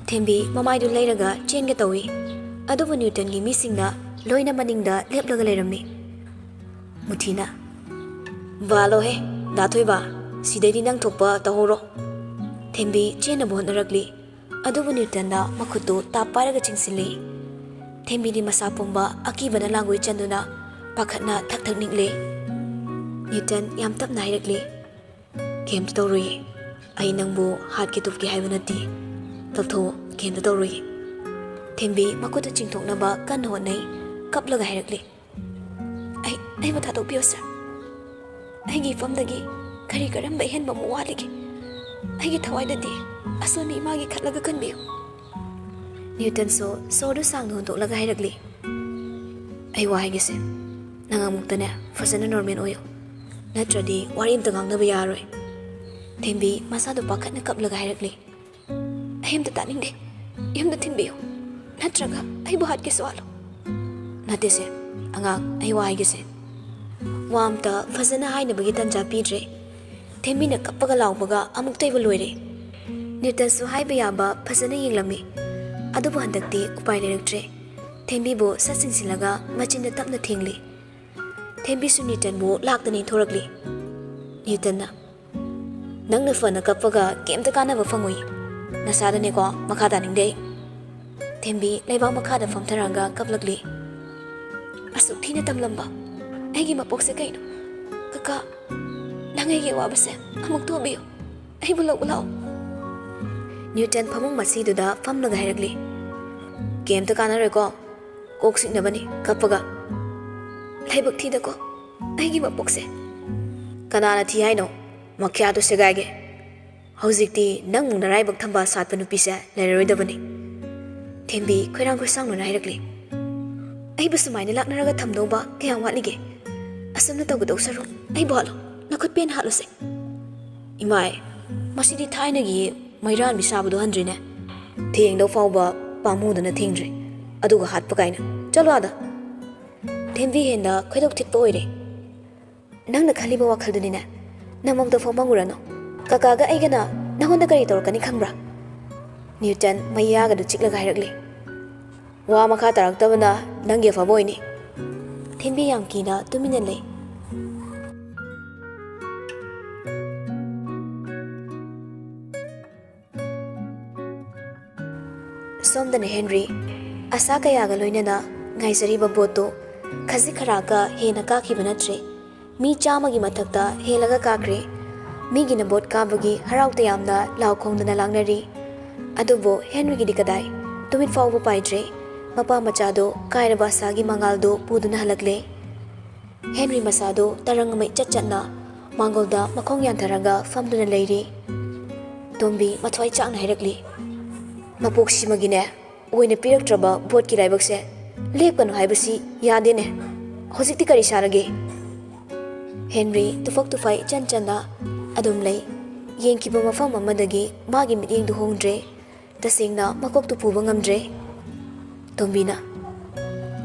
ꯊꯦꯝꯕꯤ ꯃꯃꯥꯏꯗꯨ ꯂꯩꯔꯒ ꯆꯦꯟꯒꯦ ꯇꯧꯏ꯫ ꯑꯗꯨꯕꯨ ꯅ꯭ꯌꯨꯇꯟꯒꯤ ꯃꯤꯁꯤꯡꯅ ꯂꯣꯏꯅ ꯃꯅꯤꯡꯗ ꯂꯦꯞꯂꯒ ꯂꯩꯔꯝꯃꯤ꯫ ꯃꯨꯊꯤꯅ, "ꯕꯥꯂꯣꯍꯦ, ꯗꯥ ꯊꯣꯏꯕ, ꯁꯤꯗꯩꯗꯤ ꯅꯪ ꯊꯣꯛꯄ ꯇꯧꯍꯧꯔꯣ"꯫ ꯊꯦꯝꯕꯤ ꯆꯦꯟꯅꯕ ꯍꯣꯠꯅꯔꯛꯂꯤ꯫ ꯑꯗꯨꯕꯨ ꯅ꯭ꯌꯨꯇꯟꯅ ꯃꯈꯨꯠꯇꯨ ꯇꯥꯞ ꯄꯥꯏꯔꯒ ꯆꯤꯡꯁꯤꯜꯂꯤ꯫ ꯊꯦꯝꯕꯤꯗꯤ ꯃꯁꯥ ꯄꯨꯝꯕ ꯑꯀꯤꯕꯅ ꯂꯥꯡꯒꯣꯏ ꯆꯟꯗꯨꯅ ꯄꯥꯈꯠꯅ ꯊꯛ ꯊꯛ ꯅꯤꯛꯂꯦ꯫ ꯅ꯭ꯌꯨꯇꯟ ꯌꯥꯝ ꯇꯞꯅ ꯍꯥꯏꯔꯛꯂꯤ, "ꯀꯩꯝꯇ ꯇꯧꯔꯣꯏꯌꯦ꯫ ꯑꯩ ꯅꯪꯕꯨ ꯍꯥꯠꯀꯦ ꯇꯨꯞꯀꯦ ꯍꯥꯏꯕ ꯅꯠꯇꯦ꯫ ꯂꯧꯊꯣꯛꯑꯣ, ꯀꯩꯝꯇ ꯇꯧꯔꯣꯏꯌꯦ"꯫ ꯊꯦꯝꯕꯤ ꯃꯈꯨꯠꯇ ꯆꯤꯡꯊꯣꯛꯅꯕ ꯀꯟꯅ ꯍꯣꯠꯅꯩ꯫ ꯀꯞꯂꯒ ꯍꯥꯏꯔꯛꯂꯤ, "ꯑꯩ, ꯑꯩꯕꯨ ꯊꯥꯗꯣꯛꯄꯤꯌꯣ, ꯁꯥꯔ꯫ ꯑꯩꯒꯤ ꯏꯐꯝꯗꯒꯤ ꯀꯔꯤ ꯀꯔꯝꯕ ꯑꯍꯦꯟꯕ ꯑꯃꯨꯛ ꯋꯥꯠꯂꯤꯒꯦ? ꯑꯩꯒꯤ ꯊꯋꯥꯏꯗꯗꯤ ꯑꯁꯣꯟꯕ ꯏꯃꯥꯒꯤ ꯈꯜꯂꯒ ꯀꯟꯕꯤꯌꯨ"꯫ ꯅ꯭ꯌꯨꯇꯟꯁꯨ ꯁꯣꯔꯗꯨ ꯁꯥꯡꯅ ꯍꯣꯟꯗꯣꯛꯂꯒ ꯍꯥꯏꯔꯛꯂꯤ, "ꯑꯩ ꯋꯥ ꯍꯥꯏꯒꯦꯁꯦ, ꯅꯪ ꯑꯃꯨꯛꯇꯅꯦ ꯐꯖꯅ ꯅꯣꯔꯃꯦꯜ ꯑꯣꯏꯌꯨ, ꯅꯠꯇ꯭ꯔꯗꯤ ꯋꯥꯔꯤ ꯑꯝꯇ ꯉꯥꯡꯅꯕ ꯌꯥꯔꯣꯏ꯫ ꯊꯦꯝꯕꯤ ꯃꯁꯥꯗꯣ ꯄꯥꯈꯠꯅ ꯀꯞꯂꯒ ꯍꯥꯏꯔꯛꯂꯤ, "ꯑꯩ ꯑꯝꯇ ꯇꯥꯅꯤꯡꯗꯦ꯫ ꯌꯨꯝꯗ ꯊꯤꯟꯕꯤꯌꯨ, ꯅꯠꯇ꯭ꯔꯒ ꯑꯩꯕꯨ ꯍꯥꯠꯀꯦꯁꯨ ꯍꯥꯠꯂꯣ꯫ ꯅꯠꯇꯦꯁꯦ ꯑꯉꯥꯡ, ꯑꯩ ꯋꯥ ꯍꯥꯏꯒꯦꯁꯦ꯫" ꯋꯥ ꯑꯝꯇ ꯐꯖꯅ ꯍꯥꯏꯅꯕꯒꯤ ꯇꯟꯖꯥ ꯄꯤꯗ꯭ꯔꯦ꯫ ꯊꯦꯝꯕꯤꯅ ꯀꯞꯄꯒ ꯂꯥꯎꯕꯒ ꯑꯃꯨꯛꯇ ꯑꯩꯕꯨ ꯂꯣꯏꯔꯦ꯫ ꯅ꯭ꯌꯨꯇꯟꯁꯨ ꯍꯥꯏꯕ ꯌꯥꯕ ꯐꯖꯅ ꯌꯦꯡꯂꯝꯃꯤ, ꯑꯗꯨꯕꯨ ꯍꯟꯗꯛꯇꯤ ꯎꯄꯥꯏ ꯂꯩꯔꯛꯇ꯭ꯔꯦ꯫ ꯊꯦꯝꯕꯤꯕꯨ ꯁꯠ ꯆꯤꯡꯁꯤꯜꯂꯒ ꯃꯆꯤꯟꯗ ꯇꯞꯅ ꯊꯦꯡꯂꯤ꯫ ꯊꯦꯝꯕꯤꯁꯨ ꯅ꯭ꯌꯨꯇꯟꯕꯨ ꯂꯥꯛꯇꯅ ꯏꯟꯊꯣꯔꯛꯂꯤ꯫ ꯅ꯭ꯌꯨꯇꯟꯅ, "ꯅꯪꯅ ꯐꯅ ꯀꯞꯄꯒ ꯀꯩꯝꯇ ꯀꯥꯟꯅꯕ ꯐꯪꯉꯣꯏ꯫ ꯅꯁꯥꯗꯅꯦꯀꯣ ꯃꯈꯥ ꯇꯥꯅꯤꯡꯗꯦ ꯑꯩ꯫" ꯊꯦꯝꯕꯤ ꯂꯩꯕꯥꯛ ꯃꯈꯥꯗ ꯐꯝꯊꯔꯒ ꯀꯞꯂꯛꯂꯤ꯫ "ꯑꯁꯨꯛ ꯊꯤꯅ ꯇꯝꯂꯝꯕ ꯑꯩꯒꯤ ꯃꯄꯣꯛꯁꯦ ꯀꯩꯅꯣ? ꯀꯀꯥ, ꯅꯪ ꯑꯩꯒꯤ ꯑꯋꯥꯕꯁꯦ ꯑꯃꯨꯛ ꯇꯨꯕꯤꯌꯨ꯫ ꯑꯩꯕꯨ ꯂꯧꯕ ꯂꯥꯛꯑꯣ꯫" ꯅ꯭ꯌꯨꯇꯟ ꯐꯃꯨꯡ ꯃꯁꯤꯗꯨꯗ ꯐꯝꯂꯒ ꯍꯥꯏꯔꯛꯂꯤ, "ꯀꯩꯝꯇ ꯀꯥꯟꯅꯔꯣꯏꯀꯣ꯫ ꯀꯣꯛ ꯆꯤꯛꯅꯕꯅꯤ ꯀꯞꯄꯒ꯫ ꯂꯥꯏꯕꯛ ꯊꯤꯗꯀꯣ ꯑꯩꯒꯤ ꯃꯄꯣꯛꯁꯦ꯫" "ꯀꯅꯥꯅ ꯊꯤ ꯍꯥꯏꯅꯣ? ꯃꯈ꯭ꯌꯥꯗꯣ ꯁꯦꯒꯥꯏꯒꯦ꯫ ꯍꯧꯖꯤꯛꯇꯤ ꯅꯪꯃꯨꯛ ꯅꯔꯥꯏꯕꯛ ꯊꯝꯕꯥꯜ ꯁꯥꯠꯄ ꯅꯨꯄꯤꯁꯦ ꯂꯩꯔꯔꯣꯏꯗꯕꯅꯤ꯫" ꯊꯦꯝꯕꯤ ꯈꯣꯏꯔꯥꯡ ꯈꯣꯏꯁꯥꯎꯅꯅ ꯍꯥꯏꯔꯛꯂꯤ, "ꯑꯩꯕꯨ ꯁꯨꯃꯥꯏꯅ ꯂꯥꯛꯅꯔꯒ ꯊꯝꯗꯧꯕ ꯀꯌꯥꯝ ꯋꯥꯠꯂꯤꯒꯦ? ꯑꯁꯨꯝꯅ ꯇꯧꯒꯗꯧ ꯁꯔꯨꯛ ꯑꯩꯕꯨ ꯍꯥꯠꯂꯣ, ꯅꯈꯨꯠ ꯄꯦꯟꯅ ꯍꯥꯠꯂꯨꯁꯦ꯫" "ꯏꯃꯥꯏ, ꯃꯁꯤꯗꯤ ꯊꯥꯏꯅꯒꯤ ꯃꯩꯔꯥꯟꯕꯤ ꯁꯥꯕꯗꯣ ꯍꯟꯗ꯭ꯔꯤꯅꯦ꯫ ꯊꯦꯡꯗꯧ ꯐꯥꯎꯕ ꯄꯥꯝꯃꯨꯗꯅ ꯊꯦꯡꯗ꯭ꯔꯦ, ꯑꯗꯨꯒ ꯍꯥꯠꯄ ꯀꯥꯏꯅ꯫ ꯆꯠꯂꯣ ꯑꯥꯗ꯫" ꯊꯦꯝꯕꯤ ꯍꯦꯟꯅ ꯈꯣꯏꯗꯧ ꯊꯤꯠꯄ ꯑꯣꯏꯔꯦ꯫ "ꯅꯪꯅ ꯈꯜꯂꯤꯕ ꯋꯥꯈꯜꯗꯨꯅꯤꯅꯦ꯫ ꯅꯃꯛꯇ ꯐꯥꯎꯕ ꯎꯔꯅꯨ꯫ ꯀꯀꯥꯒ ꯑꯩꯒꯅ ꯅꯪꯉꯣꯟꯗ ꯀꯔꯤ ꯇꯧꯔꯛꯀꯅꯤ ꯈꯪꯕ꯭ꯔꯥ?" ꯅ꯭ꯌꯨꯇꯟ ꯃꯌꯥꯒꯗꯨ ꯆꯤꯛꯂꯒ ꯍꯥꯏꯔꯛꯂꯤ꯫ "ꯋꯥ ꯃꯈꯥ ꯇꯥꯔꯛꯇꯕꯅ ꯅꯪꯒꯤ ꯑꯐꯕ ꯑꯣꯏꯅꯤ꯫" ꯊꯦꯝꯕꯤ ꯌꯥꯝ ꯀꯤꯅ ꯇꯨꯃꯤꯟꯅ ꯂꯩ꯫ ꯁꯣꯝꯗꯅ ꯍꯦꯟꯔꯤ, ꯑꯁꯥ ꯀꯌꯥꯒ ꯂꯣꯏꯅꯅ ꯉꯥꯏꯖꯔꯤꯕ ꯚꯣꯠꯇꯨ ꯈꯖꯤꯛ ꯈꯔꯥꯛꯀ ꯍꯦꯟꯅ ꯀꯥꯈꯤꯕ ꯅꯠꯇ꯭ꯔꯦ꯫ ꯃꯤ ꯆꯥꯝꯃꯒꯤ ꯃꯊꯛꯇ ꯍꯦꯜꯂꯒ ꯀꯥꯈ꯭ꯔꯦ꯫ ꯃꯤꯒꯤꯅ ꯚꯣꯠ ꯀꯥꯕꯒꯤ ꯍꯔꯥꯎ ꯇꯌꯥꯝꯅ ꯂꯥꯎ ꯈꯣꯡꯗꯨꯅ ꯂꯥꯡꯅꯔꯤ꯫ ꯑꯗꯨꯕꯨ ꯍꯦꯟꯔꯤꯒꯤꯗꯤ ꯀꯗꯥꯏ? ꯇꯨꯃꯤꯠ ꯐꯥꯎꯕ ꯄꯥꯏꯗ꯭ꯔꯦ꯫ ꯃꯄꯥ ꯃꯆꯥꯗꯨ ꯀꯥꯏꯔꯕ ꯑꯁꯥꯒꯤ ꯃꯉꯥꯜꯗꯨ ꯄꯨꯗꯨꯅ ꯍꯜꯂꯛꯂꯦ꯫ ꯍꯦꯟꯔꯤ ꯃꯁꯥꯗꯨ ꯇꯔꯪ ꯑꯃ ꯏꯆꯠ ꯆꯠꯅ ꯃꯥꯡꯒꯣꯜꯗ ꯃꯈꯣꯡ ꯌꯥꯟꯊꯔꯒ ꯐꯝꯗꯨꯅ ꯂꯩꯔꯤ꯫ ꯇꯣꯝꯕꯤ ꯃꯊ꯭ꯋꯥꯏ ꯆꯥꯛꯅ ꯍꯥꯏꯔꯛꯂꯤ, "ꯃꯄꯣꯛꯁꯤꯃꯒꯤꯅꯦ, ꯑꯣꯏꯅ ꯄꯤꯔꯛꯇ꯭ꯔꯕ ꯚꯣꯠꯀꯤ ꯂꯥꯏꯕꯛꯁꯦ ꯂꯦꯞꯀꯅꯨ ꯍꯥꯏꯕꯁꯤ ꯌꯥꯗꯦꯅꯦ꯫ ꯍꯧꯖꯤꯛꯇꯤ ꯀꯔꯤ ꯁꯥꯔꯒꯦ? ꯍꯦꯟꯔꯤ ꯇꯨꯐꯛ ꯇꯨꯐꯥꯏ ꯏꯆꯟ ꯆꯟꯅ ꯑꯗꯨꯝ ꯂꯩ꯫ ꯌꯦꯡꯈꯤꯕ ꯃꯐꯝ ꯑꯃꯗꯒꯤ ꯃꯥꯒꯤ ꯃꯤꯠꯌꯦꯡꯗꯨ ꯍꯣꯡꯗ꯭ꯔꯦ꯫ ꯇꯁꯦꯡꯅ ꯃꯀꯣꯛꯇꯨ ꯄꯨꯕ ꯉꯝꯗ꯭ꯔꯦ꯫ ꯇꯣꯝꯕꯤꯅ,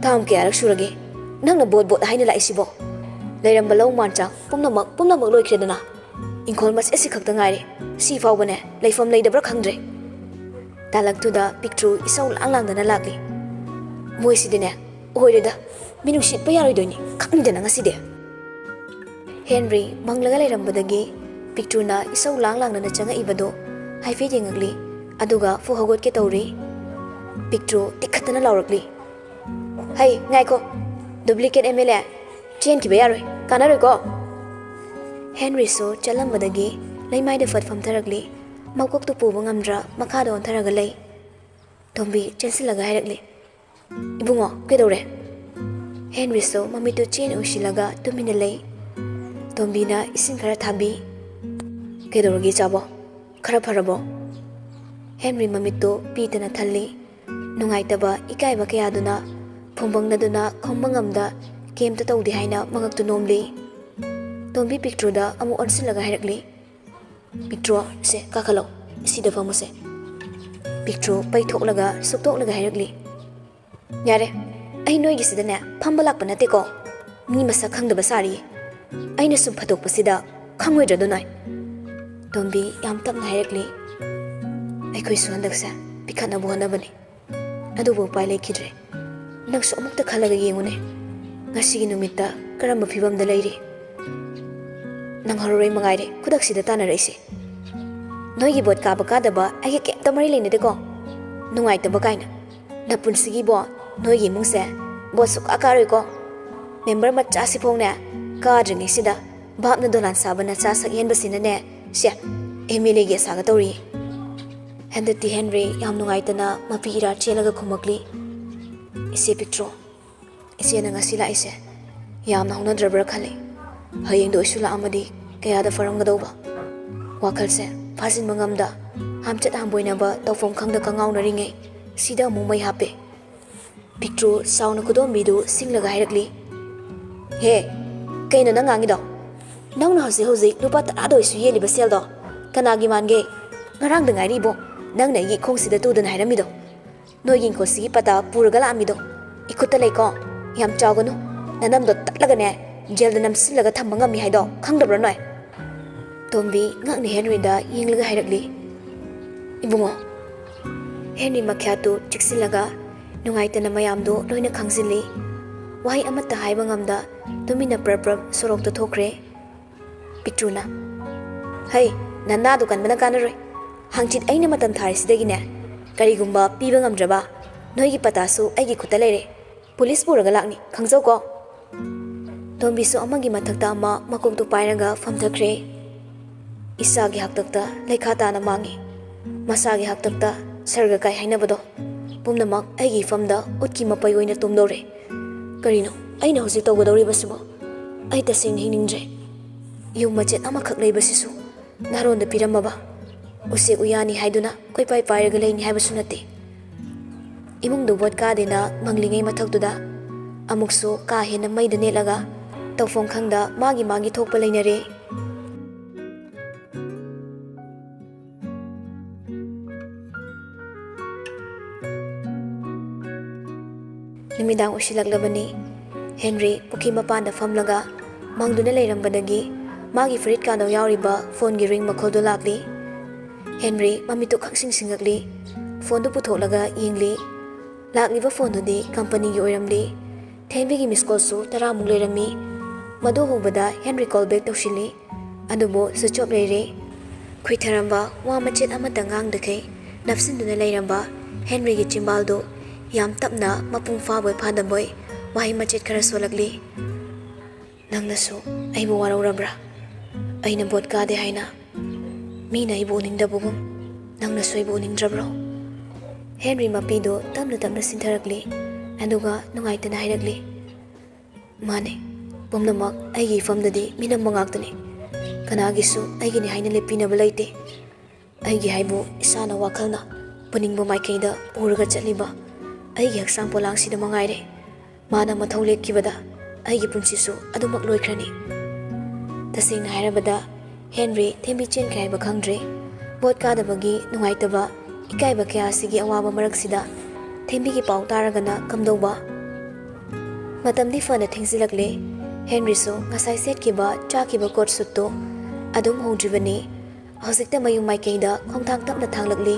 "ꯇꯥꯝ ꯀꯌꯥꯔꯛ ꯁꯨꯔꯒꯦ ꯅꯪꯅ ꯕꯣꯠ ꯕꯣꯠ ꯍꯥꯏꯅ ꯂꯥꯛꯏꯁꯤꯕꯣ? ꯂꯩꯔꯝꯕ ꯂꯧ ꯃꯥꯟꯆꯥ ꯄꯨꯝꯅꯃꯛ, ꯄꯨꯝꯅꯃꯛ ꯂꯣꯏꯈ꯭ꯔꯦꯗꯅ꯫ ꯏꯪꯈꯣꯜ ꯃꯆꯦꯠꯁꯤ ꯈꯛꯇ ꯉꯥꯏꯔꯦ꯫ ꯁꯤ ꯐꯥꯎꯕꯅꯦ ꯂꯩꯐꯝ ꯂꯩꯇꯕ꯭ꯔꯥ ꯈꯪꯗ꯭ꯔꯦ꯫" ꯇꯥꯂꯛꯇꯨꯗ ꯄꯤꯛꯇ꯭ꯔꯨ ꯏꯁꯧ ꯂꯥꯡ ꯂꯥꯡꯗꯅ ꯂꯥꯛꯂꯤ꯫ "ꯃꯣꯏꯁꯤꯗꯤꯅꯦ, ꯑꯣꯏꯔꯦꯗ, ꯃꯤꯅꯨꯡꯁꯤ ꯎꯠꯄ ꯌꯥꯔꯣꯏꯗꯣꯏꯅꯤ, ꯈꯪꯗꯅ ꯉꯁꯤꯗꯤ꯫" ꯍꯦꯟꯔꯤ ꯃꯪꯂꯒ ꯂꯩꯔꯝꯕꯗꯒꯤ ꯄꯤꯛꯇ꯭ꯔꯨꯅ ꯏꯁꯧ ꯂꯥꯡ ꯂꯥꯡꯗꯅ ꯆꯪꯉꯛꯏꯕꯗꯨ ꯍꯥꯏꯐꯦꯠ ꯌꯦꯡꯉꯛꯂꯤ, ꯑꯗꯨꯒ ꯐꯨ ꯍꯧꯒꯠꯀꯦ ꯇꯧꯔꯤ꯫ ꯄꯤꯛꯇ꯭ꯔꯨ ꯇꯤꯛꯈꯠꯇꯅ ꯂꯥꯎꯔꯛꯂꯤ, "ꯍꯩ, ꯉꯥꯏꯈꯣ, duplicate M L A, ꯆꯦꯟꯈꯤꯕ ꯌꯥꯔꯣꯏ, ꯀꯥꯟꯅꯔꯣꯏꯀꯣ꯫" ꯍꯦꯟꯔꯤꯁꯨ ꯆꯠꯂꯝꯕꯗꯒꯤ ꯂꯩꯃꯥꯏꯗ ꯐꯠ ꯐꯝꯊꯔꯛꯂꯤ꯫ ꯃꯀꯣꯛꯇꯨ ꯄꯨꯕ ꯉꯝꯗ꯭ꯔ ꯃꯈꯥꯗ ꯑꯣꯟꯊꯔꯒ ꯂꯩ꯫ ꯇꯣꯝꯕꯤ ꯆꯦꯟꯁꯤꯜꯂꯒ ꯍꯥꯏꯔꯛꯂꯤ, "ꯏꯕꯨꯡꯉꯣ, ꯀꯩꯗꯧꯔꯦ?" ꯍꯦꯟꯔꯤꯁꯨ ꯃꯃꯤꯠꯇꯨ ꯆꯦꯅ ꯎꯏꯁꯤꯜꯂꯒ ꯇꯨꯃꯤꯟꯅ ꯂꯩ꯫ ꯇꯣꯝꯕꯤꯅ ꯏꯁꯤꯡ ꯈꯔ ꯊꯥꯕꯤ꯫ "ꯀꯩꯗꯧꯔꯒꯦ ꯏꯆꯥꯕꯣ? ꯈꯔ ꯐꯔꯕꯣ?" ꯍꯦꯟꯔꯤ ꯃꯃꯤꯠꯇꯨ ꯄꯤꯗꯅ ꯊꯜꯂꯤ꯫ ꯅꯨꯡꯉꯥꯏꯇꯕ, ꯏꯀꯥꯏꯕ ꯀꯌꯥꯗꯨꯅ ꯐꯨꯝꯕꯪꯅꯗꯨꯅ ꯈꯨꯝꯕ ꯉꯝꯗ ꯀꯩꯝꯇ ꯇꯧꯗꯦ ꯍꯥꯏꯅ ꯃꯉꯛꯇꯨ ꯅꯣꯝꯂꯤ꯫ ꯇꯣꯝꯕꯤ ꯄꯤꯛꯇ꯭ꯔꯨꯗ ꯑꯃꯨꯛ ꯑꯣꯟꯁꯤꯜꯂꯒ ꯍꯥꯏꯔꯛꯂꯤ, "ꯄꯤꯛꯇ꯭ꯔꯨ, ꯁꯦ, ꯀꯥꯈꯠꯂꯣ, ꯁꯤꯗ ꯐꯝꯃꯨꯁꯦ꯫" ꯄꯤꯛꯇ꯭ꯔꯨ ꯄꯩꯊꯣꯛꯂꯒ ꯁꯨꯛꯇꯣꯛꯂꯒ ꯍꯥꯏꯔꯛꯂꯤ, "ꯌꯥꯔꯦ, ꯑꯩ ꯅꯣꯏꯒꯤꯁꯤꯗꯅꯦ ꯐꯝꯕ ꯂꯥꯛꯄ ꯅꯠꯇꯦꯀꯣ꯫ ꯃꯤ ꯃꯁꯛ ꯈꯪꯗꯕ ꯁꯥꯔꯤꯌꯦ꯫ ꯑꯩꯅ ꯁꯨꯝ ꯐꯠꯇꯣꯛꯄꯁꯤꯗ ꯈꯪꯉꯣꯏꯗ꯭ꯔꯗꯣ ꯅꯣꯏ?" ꯇꯣꯝꯕꯤ ꯌꯥꯝ ꯇꯞꯅ ꯍꯥꯏꯔꯛꯂꯤ, "ꯑꯩꯈꯣꯏꯁꯨ ꯍꯟꯗꯛꯁꯦ ꯄꯤꯈꯠꯅꯕ ꯍꯣꯠꯅꯕꯅꯤ꯫ ꯑꯗꯨꯕꯨ ꯎꯄꯥꯏ ꯂꯩꯈꯤꯗ꯭ꯔꯦ꯫ ꯅꯪꯁꯨ ꯑꯃꯨꯛꯇ ꯈꯜꯂꯒ ꯌꯦꯡꯉꯨꯅꯦ꯫ ꯉꯁꯤꯒꯤ ꯅꯨꯃꯤꯠꯇ ꯀꯔꯝꯕ ꯐꯤꯕꯝꯗ ꯂꯩꯔꯤ? ꯅꯪ ꯍꯧꯔꯔꯣꯏ ꯃꯉꯥꯏꯔꯦ ꯈꯨꯗꯛꯁꯤꯗ ꯇꯥꯟꯅꯔꯛꯏꯁꯦ꯫ ꯅꯣꯏꯒꯤ ꯚꯣꯠ ꯀꯥꯕ ꯀꯥꯗꯕ ꯑꯩꯒ ꯀꯩꯝꯇ ꯃꯔꯤ ꯂꯩꯅꯗꯦꯀꯣ꯫ ꯅꯨꯡꯉꯥꯏꯇꯕ ꯀꯥꯏꯅ꯫ ꯅꯄꯨꯟꯁꯤꯒꯤꯕꯣ ꯅꯣꯏꯒꯤ ꯏꯃꯨꯡꯁꯦ ꯚꯣꯠ ꯁꯨꯛꯀꯥ ꯀꯥꯔꯣꯏꯀꯣ꯫ ꯃꯦꯝꯕꯔ ꯃꯆꯥꯁꯤꯐꯥꯎꯅꯦ ꯀꯥꯗ꯭ꯔꯤꯉꯩꯁꯤꯗ ꯚꯥꯞꯅ ꯗꯣꯂꯥꯟ ꯁꯥꯕ ꯅꯆꯥ ꯁꯛ ꯍꯦꯟꯕꯁꯤꯅꯅꯦ, ꯁꯦ, M L A ꯒꯤ ꯑꯁꯥꯒ ꯇꯧꯔꯤ꯫" ꯍꯟꯗꯛꯇꯤ ꯍꯦꯟꯔꯤ ꯌꯥꯝ ꯅꯨꯡꯉꯥꯏꯇꯅ ꯃꯄꯤ ꯏꯔꯥ ꯆꯦꯜꯂꯒ ꯈꯨꯝꯃꯛꯂꯤ, "ꯏꯆꯦ ꯄꯤꯛꯇ꯭ꯔꯨ, ꯏꯆꯦꯅ ꯉꯁꯤ ꯂꯥꯛꯏꯁꯦ ꯌꯥꯝꯅ ꯍꯧꯅꯗ꯭ꯔꯕ꯭ꯔꯥ ꯈꯜꯂꯤ꯫ ꯍꯌꯦꯡꯗꯣ ꯑꯩꯁꯨ ꯂꯥꯛꯑꯝꯃꯗꯤ ꯀꯌꯥꯗ ꯐꯔꯝꯒꯗꯧꯕ꯫ ꯋꯥꯈꯜꯁꯦ ꯐꯥꯖꯤꯟꯕ ꯉꯝꯗ, ꯍꯥꯝꯆꯠ ꯍꯥꯝꯕꯣꯏꯅꯕ ꯇꯧꯐꯝ ꯈꯪꯗ ꯀꯉꯥꯎꯅꯔꯤꯉꯩ ꯁꯤꯗ ꯑꯃꯨꯛ ꯃꯩ ꯍꯥꯞꯄꯦ꯫ ꯄꯤꯛꯇ꯭ꯔꯨ ꯁꯥꯎꯅ ꯈꯨꯗꯣꯝꯕꯤꯗꯨ ꯁꯤꯡꯂꯒ ꯍꯥꯏꯔꯛꯂꯤ, "ꯍꯦ, ꯀꯩꯅꯣ ꯅꯪ ꯉꯥꯡꯉꯤꯗꯣ? ꯅꯪꯅ ꯍꯧꯖꯤꯛ ꯍꯧꯖꯤꯛ ꯂꯨꯄꯥ ꯇꯔꯥꯗ ꯑꯣꯏꯁꯨ ꯌꯦꯜꯂꯤꯕ ꯁꯦꯜꯗꯣ ꯀꯅꯥꯒꯤ ꯃꯥꯟꯒꯦ? ꯉꯔꯥꯡꯗ ꯉꯥꯏꯔꯤꯕꯣ ꯅꯪꯅ ꯑꯩꯒꯤ ꯏꯈꯣꯡꯁꯤꯗ ꯇꯨꯗꯅ ꯍꯥꯏꯔꯝꯃꯤꯗꯣ꯫ ꯅꯣꯏꯒꯤ ꯏꯪꯈꯣꯜꯁꯤꯒꯤ ꯄꯇꯥ ꯄꯨꯔꯒ ꯂꯥꯛꯑꯝꯃꯤꯗꯣ ꯏꯈꯨꯠꯇ ꯂꯩꯀꯣ꯫ ꯌꯥꯝ ꯆꯥꯎꯒꯅꯨ, ꯅꯅꯝꯗꯣ ꯇꯠꯂꯒꯅꯦ ꯖꯦꯜꯗ ꯅꯝꯁꯤꯜꯂꯒ ꯊꯝꯕ ꯉꯝꯃꯤ ꯍꯥꯏꯗꯣ ꯈꯪꯗꯕ꯭ꯔꯣ ꯅꯣꯏ?" ꯇꯣꯝꯕꯤ ꯉꯛꯅ ꯍꯦꯟꯔꯤꯗ ꯌꯦꯡꯂꯒ ꯍꯥꯏꯔꯛꯂꯤ, "ꯏꯕꯨꯡꯉꯣ꯫" ꯍꯦꯟꯔꯤ ꯃꯈ꯭ꯌꯥꯠꯇꯨ ꯆꯤꯛꯁꯤꯜꯂꯒ ꯅꯨꯡꯉꯥꯏꯇꯅ ꯃꯌꯥꯝꯗꯨ ꯂꯣꯏꯅ ꯈꯪꯖꯤꯜꯂꯤ꯫ ꯋꯥꯍꯩ ꯑꯃꯠꯇ ꯍꯥꯏꯕ ꯉꯝꯗ ꯇꯨꯃꯤꯟꯅ ꯄ꯭ꯔꯞ ꯄ꯭ꯔꯞ ꯁꯣꯔꯣꯛꯇ ꯊꯣꯛꯈ꯭ꯔꯦ꯫ ꯄꯤꯛꯇ꯭ꯔꯨꯅ, "ꯍꯩ, ꯅꯅꯥꯗꯨ ꯀꯟꯕꯅ ꯀꯥꯟꯅꯔꯣꯏ꯫ ꯍꯪꯆꯤꯠ ꯑꯩꯅ ꯃꯇꯝ ꯊꯥꯔꯤꯁꯤꯗꯒꯤꯅꯦ ꯀꯔꯤꯒꯨꯝꯕ ꯄꯤꯕ ꯉꯝꯗ꯭ꯔꯕ ꯅꯣꯏꯒꯤ ꯄꯇꯥꯁꯨ ꯑꯩꯒꯤ ꯈꯨꯠꯇ ꯂꯩꯔꯦ꯫ ꯄꯨꯂꯤꯁ ꯄꯨꯔꯒ ꯂꯥꯛꯅꯤ, ꯈꯪꯖꯧꯀꯣ꯫" ꯇꯣꯝꯕꯤꯁꯨ ꯑꯃꯒꯤ ꯃꯊꯛꯇ ꯑꯃ ꯃꯀꯣꯛꯇꯨ ꯄꯥꯏꯔꯒ ꯐꯝꯊꯈ꯭ꯔꯦ꯫ ꯏꯁꯥꯒꯤ ꯍꯥꯛꯇꯛꯇ ꯂꯩꯈꯥ ꯇꯥꯅ ꯃꯥꯡꯉꯤ꯫ ꯃꯁꯥꯒꯤ ꯍꯥꯛꯇꯛꯇ ꯁꯔꯒ ꯀꯥꯏ ꯍꯥꯏꯅꯕꯗꯣ ꯄꯨꯝꯅꯃꯛ ꯑꯩꯒꯤ ꯏꯐꯝꯗ ꯎꯠꯀꯤ ꯃꯄꯩ ꯑꯣꯏꯅ ꯇꯨꯝꯗꯧꯔꯦ꯫ ꯀꯔꯤꯅꯣ ꯑꯩꯅ ꯍꯧꯖꯤꯛ ꯇꯧꯒꯗꯧꯔꯤꯕꯁꯤꯕꯣ? ꯑꯩ ꯇꯁꯦꯡꯅ ꯍꯤꯡꯅꯤꯡꯗ꯭ꯔꯦ꯫ ꯌꯨꯝ ꯃꯆꯦꯠ ꯑꯃꯈꯛ ꯂꯩꯕꯁꯤꯁꯨ ꯅꯥꯔꯣꯟꯗ ꯄꯤꯔꯝꯃꯕ, ꯎꯆꯦꯛ ꯎꯌꯥꯅꯤ ꯍꯥꯏꯗꯨꯅ ꯀꯣꯏꯄꯥꯏ ꯄꯥꯏꯔꯒ ꯂꯩꯅꯤ ꯍꯥꯏꯕꯁꯨ ꯅꯠꯇꯦ꯫ ꯏꯃꯨꯡꯗꯨ ꯕꯣꯠ ꯀꯥꯗꯦꯅ ꯃꯪꯂꯤꯉꯩ ꯃꯊꯛꯇꯨꯗ ꯑꯃꯨꯛꯁꯨ ꯀꯥ ꯍꯦꯟꯅ ꯃꯩꯗ ꯅꯦꯠꯂꯒ ꯇꯧꯐꯝ ꯈꯪꯗ ꯃꯥꯒꯤ ꯃꯥꯒꯤ ꯊꯣꯛꯄ ꯂꯩꯅꯔꯦ꯫ ꯅꯨꯃꯤꯗꯥꯡ ꯑꯣꯏꯁꯤꯜꯂꯛꯂꯕꯅꯤ꯫ ꯍꯦꯟꯔꯤ ꯄꯨꯈ꯭ꯔꯤ ꯃꯄꯥꯟꯗ ꯐꯝꯂꯒ ꯃꯪꯗꯨꯅ ꯂꯩꯔꯝꯕꯗꯒꯤ ꯃꯥꯒꯤ ꯐꯨꯔꯤꯠ ꯀꯥꯗꯣ ꯌꯥꯎꯔꯤꯕ ꯐꯣꯟꯒꯤ ꯔꯤꯡ ꯃꯈꯣꯜꯗꯨ ꯂꯥꯛꯂꯤ꯫ ꯍꯦꯟꯔꯤ ꯃꯃꯤꯠꯇꯨ ꯈꯪꯁꯤꯡ ꯁꯤꯡꯉꯛꯂꯤ꯫ ꯐꯣꯟꯗꯨ ꯄꯨꯊꯣꯛꯂꯒ ꯌꯦꯡꯂꯤ꯫ ꯂꯥꯛꯂꯤꯕ ꯐꯣꯟꯗꯨꯗꯤ ꯀꯝꯄꯅꯤꯒꯤ ꯑꯣꯏꯔꯝꯂꯤ꯫ ꯊꯦꯟꯕꯤꯒꯤ ꯃꯤꯁ ꯀꯣꯜꯁꯨ ꯇꯔꯥꯃꯨꯛ ꯂꯩꯔꯝꯃꯤ꯫ ꯃꯗꯨ ꯎꯕꯗ ꯍꯦꯟꯔꯤ ꯀꯣꯜ ꯕꯦꯛ ꯇꯧꯁꯤꯜꯂꯤ꯫ ꯑꯗꯨꯕꯨ ꯁ꯭ꯋꯤꯆ ꯑꯣꯐ ꯂꯩꯔꯦ꯫ ꯈꯨꯏꯊꯔꯝꯕ ꯋꯥ ꯃꯆꯦꯠ ꯑꯃꯠꯇ ꯉꯥꯡꯗꯈꯩ ꯅꯞꯁꯤꯟꯗꯨꯅ ꯂꯩꯔꯝꯕ ꯍꯦꯟꯔꯤꯒꯤ ꯆꯤꯝꯕꯥꯜꯗꯨ ꯌꯥꯝ ꯇꯞꯅ ꯃꯄꯨꯡ ꯐꯥꯕꯣꯏ ꯐꯥꯗꯕꯣꯏ ꯋꯥꯍꯩ ꯃꯆꯦꯠ ꯈꯔ ꯁꯣꯜꯂꯛꯂꯤ꯫ "ꯅꯪꯅꯁꯨ ꯑꯩꯕꯨ ꯋꯥꯔꯧꯔꯕ꯭ꯔꯥ? ꯑꯩꯅ ꯕꯣꯠ ꯀꯥꯗꯦ ꯍꯥꯏꯅ ꯃꯤꯅ ꯑꯩꯕꯨ ꯎꯅꯤꯡꯗꯕꯒꯨꯝ ꯅꯪꯅꯁꯨ ꯑꯩꯕꯨ ꯎꯅꯤꯡꯗ꯭ꯔꯕ꯭ꯔꯣ?" ꯍꯦꯟꯔꯤ ꯃꯄꯤꯗꯨ ꯇꯞꯅ ꯇꯞꯅ ꯁꯤꯟꯊꯔꯛꯂꯤ꯫ ꯑꯗꯨꯒ ꯅꯨꯡꯉꯥꯏꯇꯅ ꯍꯥꯏꯔꯛꯂꯤ, "ꯃꯥꯅꯦ, ꯄꯨꯝꯅꯃꯛ ꯑꯩꯒꯤ ꯏꯐꯝꯗꯗꯤ ꯃꯤꯅꯝꯕ ꯉꯥꯛꯇꯅꯤ꯫ ꯀꯅꯥꯒꯤꯁꯨ ꯑꯩꯒꯤꯅꯤ ꯍꯥꯏꯅ ꯂꯦꯞꯄꯤꯅꯕ ꯂꯩꯇꯦ꯫ ꯑꯩꯒꯤ ꯍꯥꯏꯕꯨ ꯏꯁꯥꯅ ꯋꯥꯈꯜꯅ ꯄꯨꯅꯤꯡꯕ ꯃꯥꯏꯀꯩꯗ ꯄꯨꯔꯒ ꯆꯠꯂꯤꯕ ꯑꯩꯒꯤ ꯍꯛꯆꯥꯡ ꯄꯣꯂꯥꯡꯁꯤꯗ ꯃꯉꯥꯏꯔꯦ꯫ ꯃꯥꯅ ꯃꯊꯧ ꯂꯦꯞꯈꯤꯕꯗ ꯑꯩꯒꯤ ꯄꯨꯟꯁꯤꯁꯨ ꯑꯗꯨꯃꯛ ꯂꯣꯏꯈ꯭ꯔꯅꯤ꯫ ꯇꯁꯦꯡꯅ ꯍꯥꯏꯔꯕꯗ, ꯍꯦꯟꯔꯤ ꯊꯦꯝꯕꯤ ꯆꯦꯟꯈ꯭ꯔꯦ ꯍꯥꯏꯕ ꯈꯪꯗ꯭ꯔꯦ꯫ ꯚꯣꯠ ꯀꯥꯗꯕꯒꯤ ꯅꯨꯡꯉꯥꯏꯇꯕ, ꯏꯀꯥꯏꯕ ꯀꯌꯥ ꯑꯁꯤꯒꯤ ꯑꯋꯥꯕ ꯃꯔꯛꯁꯤꯗ ꯊꯦꯝꯕꯤꯒꯤ ꯄꯥꯎ ꯇꯥꯔꯒꯅ ꯀꯝꯗꯧꯕ? ꯃꯇꯝꯗꯤ ꯐꯅ ꯊꯦꯡꯖꯤꯜꯂꯛꯂꯦ꯫ ꯍꯦꯟꯔꯤꯁꯨ ꯉꯁꯥꯏ ꯁꯦꯠꯈꯤꯕ ꯆꯥꯈꯤꯕ ꯀꯣꯠ ꯁꯨꯠꯇꯨ ꯑꯗꯨꯝ ꯍꯣꯡꯗ꯭ꯔꯤꯕꯅꯤ꯫ ꯍꯧꯖꯤꯛꯇ ꯃꯌꯨꯝ ꯃꯥꯏꯀꯩꯗ ꯈꯣꯡꯊꯥꯡ ꯇꯞꯅ ꯊꯥꯡꯂꯛꯂꯤ꯫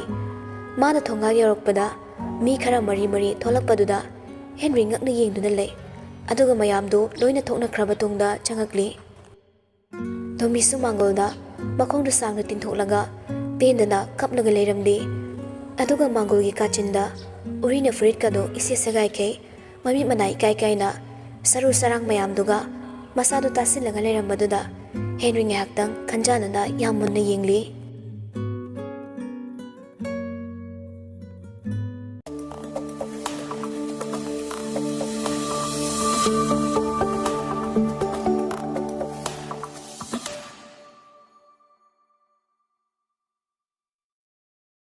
ꯃꯥꯅ ꯊꯣꯡꯒꯥꯜ ꯌꯧꯔꯛꯄꯗ ꯃꯤ ꯈꯔ ꯃꯔꯤ ꯃꯔꯤ ꯊꯣꯛꯂꯛꯄꯗꯨꯗ ꯍꯦꯟꯔꯤ ꯉꯛꯅ ꯌꯦꯡꯗꯨꯅ ꯂꯩ꯫ ꯑꯗꯨꯒ ꯃꯌꯥꯝꯗꯨ ꯂꯣꯏꯅ ꯊꯣꯛꯅꯈ꯭ꯔꯕ ꯇꯨꯡꯗ ꯆꯪꯉꯛꯂꯤ꯫ ꯇꯣꯝꯕꯤꯁꯨ ꯃꯥꯡꯒꯣꯜꯗ ꯃꯈꯣꯡꯗꯨ ꯁꯥꯡꯅ ꯇꯤꯡꯊꯣꯛꯂꯒ ꯄꯦꯟꯗꯅ ꯀꯞꯂꯒ ꯂꯩꯔꯝꯂꯤ꯫ ꯑꯗꯨꯒ ꯃꯥꯡꯒꯣꯜꯒꯤ ꯀꯥꯆꯤꯟꯗ ꯎꯔꯤꯅ ꯐꯨꯔꯤꯠꯀꯗꯨ ꯏꯁꯦ ꯁꯦꯒꯥꯏꯈꯩ ꯃꯃꯤꯠ ꯃꯅꯥ ꯏꯀꯥꯏ ꯀꯥꯏꯅ ꯁꯔꯨ ꯁꯔꯥꯡ ꯃꯌꯥꯝꯗꯨꯒ ꯃꯁꯥꯗꯨ ꯇꯥꯁꯤꯜꯂꯒ ꯂꯩꯔꯝꯕꯗꯨꯗ ꯍꯦꯟꯔꯤ ꯉꯥꯏꯍꯥꯛꯇꯪ ꯈꯟꯖꯥꯟꯅꯅ ꯌꯥꯝ ꯃꯨꯟꯅ ꯌꯦꯡꯂꯤ꯫